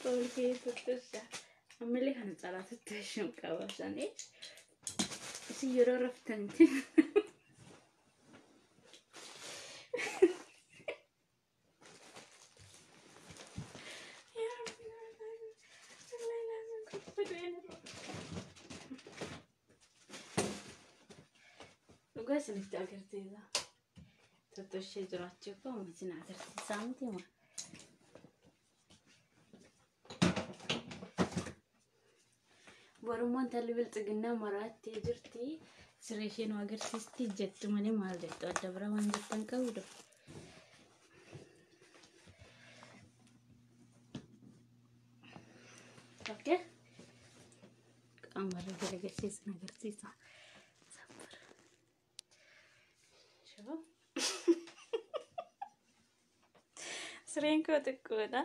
Tolkee tottolchaa. Ammallee kana caalaa tottolchuun qaba sanii. Isin yeroo raftanitti. Dhugaa isinitti agarsiisa. Tottolchee jiraachuu koo isin agarsiisaa miti maa. Borummoo intalli bilxiginnaa maraattee jirti. Siree ishee nu agarsiisti jettu malee maal jettu adda bira waan jettan qabdu. Okay. Qaamarra garagalcheessan agarsiisa. Sabbara. Shoo. Sireen koo xiqqoodha.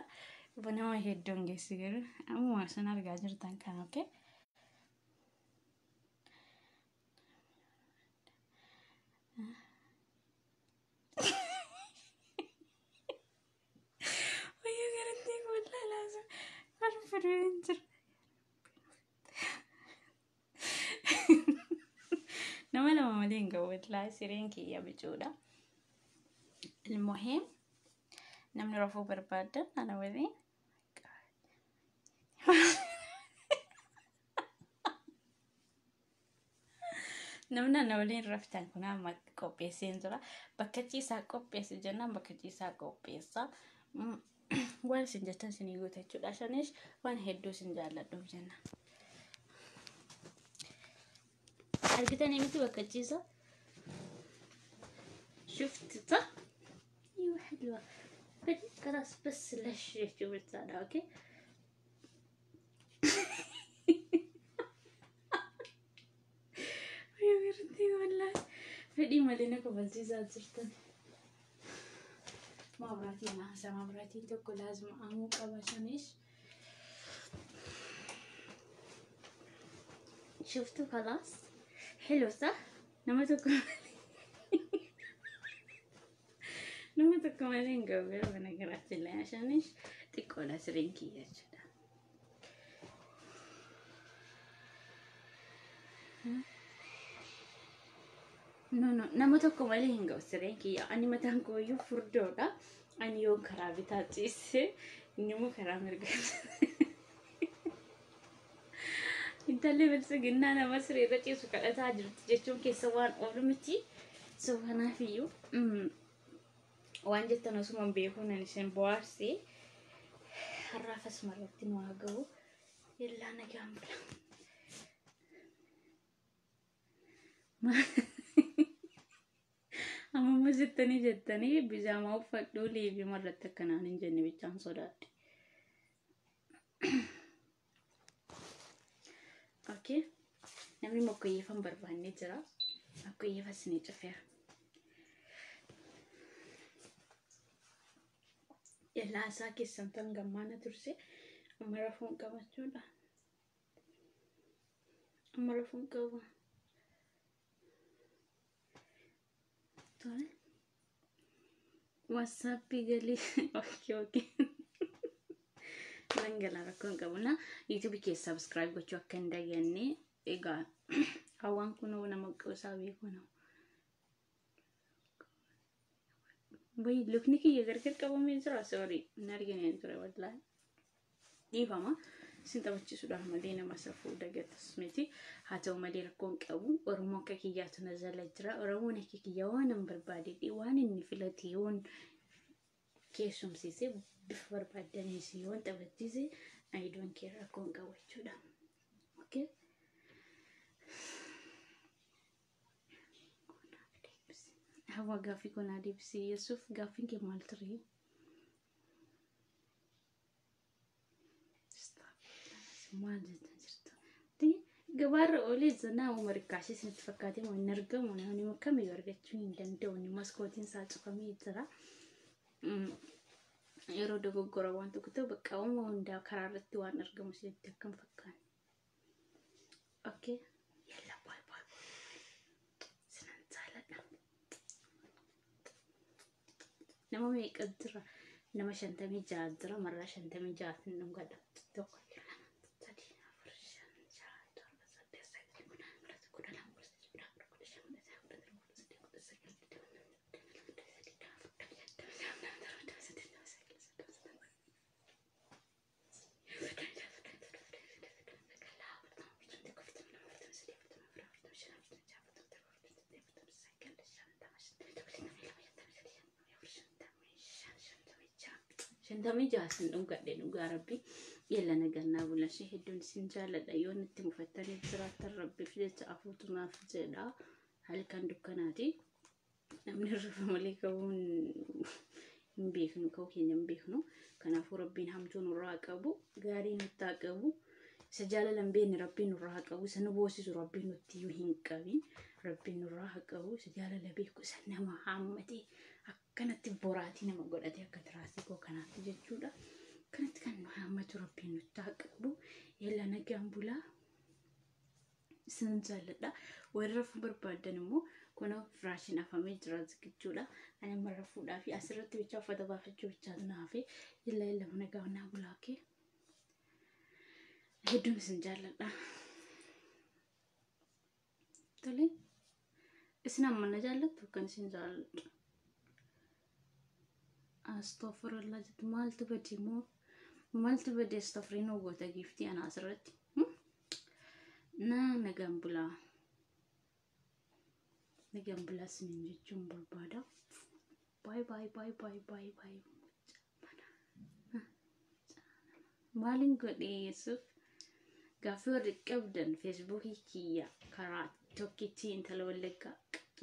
Nama hedduun geessi garuu amma isin argaa jirtan kan okay. Wayyo garantii wallahi laazim kolfadhee hin jira. Nama lama malee hin gahu wallahi sireen kiyya bicuudha. Ilmuhiim namni rafuu barbaadan ana waliin. Namni ana waliin raftan kun amma qopheesseen jira. Bakka ciisaa qopheesse jennaan bakka ciisaa qopheessa. Waan isin jettan isinii guuta jechuudha. Shanis waan hedduu isin jaalladhuuf jenna. Argitanii miti bakka ciisaa? شفت صح؟ ايوه حلوة خلاص بس لش jechuu okay? Wayyoo wallahi fedhii malee na kofalchiisaa jirtan. Mabraatiin haasa mabraatiin tokko laazima amuu qaba shanis. شفتوا خلاص حلو صح؟ nama tokko nama tokko malee hin gahu garuu በነገራችን ላይ shanis xiqqoodha sireen kiyya jechuudha. No no nama tokko malee hin gahu sireen kiyya. Ani mataan koo iyyuu furdoodha. Ani yoon karaa bitaa ciise inni immoo karaa mirgaa. Intalli biltsiginnaa nama sireerra ciisu kadhataa jirti jechuun keessa waan oolu miti. So kanaafiyyuu waan jettan osuma hin beekuun ani isin bohaarse har'aaf asuma irratti nu haa gahu. Illaa nagaan bula. Amma jettanii jettanii bijaamaa uffadhuu liivii irratti akkanaan hin jenne bichaan sodaadhe. Okay. Namni mokkoyyeefa hin barbaanne jira. Mokkoyyeefa isinii cufeera. Yallaa isaa keessan tan gammaana turse amma rafuun qabachuudha. Amma rafuun qaba. Tole. WhatsAppii galii. Okay okay. Nan galaa rakkoo hin qabu na YouTube keessa subscribe gochuu akka hin daganne egaa hawaan kunoo nama qoosaa beeku nama. Wayi lukni kiyya gargar qabamee jira. Sorry, hin argine ture wallaahi. Dhiifama. Isin taphachiisuudhaaf malee nama safuu dagatus miti. Haa ta'u malee rakkoon qabu. Oromoon akka kiyyaatu na jala jira. Oromoon akka kiyyaa waan hin barbaade waan inni filate yoon keessumsiise bifa barbaadaniis yoon taphachiise I don't care, rakkoon qabu jechuudha. Okay. Hawa gaaffii kun naa deebisi. Yesuuf gaaffiin kee maal ture? Maal jettan jirtu? Gabaarra oolee zanaa uuma rikkaashee isinitti fakkaatee moo hin argamu? Namni kamiyyuu argachuu hin danda'u. Inni maskootiin isaa cufamee jira. Yeroo dogoggora waan tokko ta'u bakka uuma hundaa karaa irratti waan argamu isinitti akkam fakkaate? Okay. Yalla baay baay baay. Sinan jaaladha. Nama meeqa jira? Nama 56 jira. Marraa 56 dhungadha. 1, 2, 3, 4, 5, 6, 7, 8, 9, 10, 11, 12, 13, 14, 15, 16, 17, 56 sin dhungadhe dhugaa rabbi. Yalla nagannaa bulashee hedduun isin jaalladha. Yoo nutti mufattanii jiraattan rabbiif jecha afuutumaaf jedha. Halkan dukkanaati. Namni hirriba malee qabuun hin beeknu, ka'uu keenya hin beeknu. Kanaafuu rabbiin hamtuu nurraa qabu, gaarii nutti haa qabu. Isa jaalala hin beekne rabbiin nurraa haa qabu. Isa nu boosisu rabbiin nutti iyyuu hin qabin. Rabbiin nurraa haa qabu. Isa jaalala beeku, isa nama haammatee akkanatti boraatii nama godhate akka tiraasii koo kanaatti jechuudha. Kanatti kan nu haammatu rabbiin nutti haa qabu. Yalla nagaan bulaa. Isin jaalladha. Warri rafuu barbaaddan immoo kunoo firaashiin afamee jira jechuudha. Ani amma rafuudhaa fi asirratti bichaa uffata baafachuu bichaatu na hafe. Yalla yalla nagaa naa bulaa kee. Hedduun isin jaalladha. Tole. Isin amma na jaallattu kan isin jaalladhu. Astoofurullaa jettu maaltu badi moo maaltu badi astoofurinoo goota giiftii ana asirratti. Na nagaan bulaa. Nagaan bulaa isiniin jechuun barbaada. Baay baay baay baay baay baay. Maalin godhee Yesuuf? Gaaffii warri qabdan feesbuukii kiyya karaa tokkichi intala wallaggaa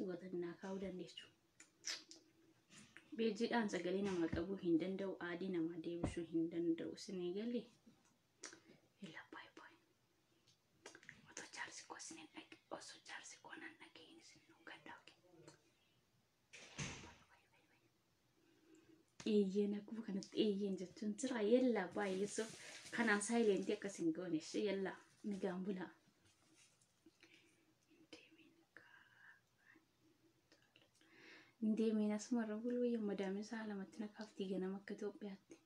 godhannaa kaa'uu dandeessu. Beejiidhaan sagalee namaa qabuu hin danda'u, aadii namaa deebisuu hin danda'u. Isinii galee? Yalla baay baay. Otoo jaarsi koo isin hin dhage, osoo jaarsi koo nan dhageenye isin dhungadha. Eeyyeen akkuma kanatti eeyyeen jechuun jira. Yalla baay Yesuuf. Kanaan saayilentii akkas hin goone. Yalla nagaan bulaa. Hin deemiin asumarra buluu wayya madaamii sa'a lamatti na kaaftii ganama akka Itoophiyaatti.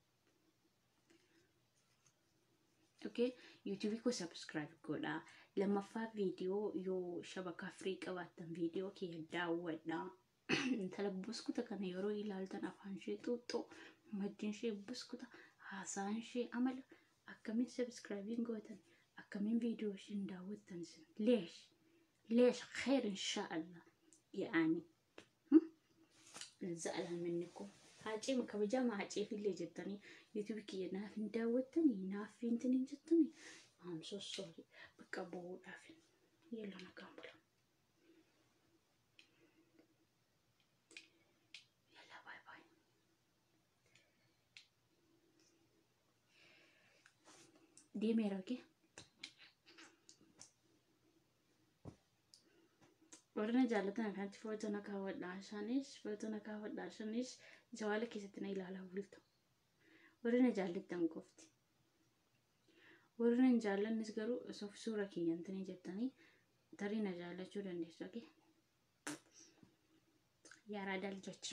Okay, YouTube koo subscribe godhaa. Lammaffaa viidiyoo yoo shabakaa firii qabaattan viidiyoo kiyya daawwadhaa. Intala buskuta kana yeroo ilaaltan afaan ishee xuuxxoo, maddiin ishee buskuta, haasaan ishee amala akkamiin subscribe gootan, akkamiin viidiyoo isheen daawwattan isin. Leesh, leesh kheer insha Allah. Yaani. Za'alaan minnikum. Haacee kabajamaa haaceef illee jettanii YouTube kiyya naaf hin daawwattanii naaf hin jettanii. I'm so sorry. Bakka bu'uudhaaf. Yalla nagaan bula. Yalla baay baay. Deemeera okay? Warri na jaallatan kanatti footoo na kaawwadhaa shanis, footoo na kaawwadhaa shanis jawaala keessatti na ilaalaa bultu. Warri na jaallattan qofti. Warri na hin jaallannis garuu osoo suura kiyyantanii jettanii tarii na jaallachuu dandeessu. Okay? Yaaraadaa ልጆች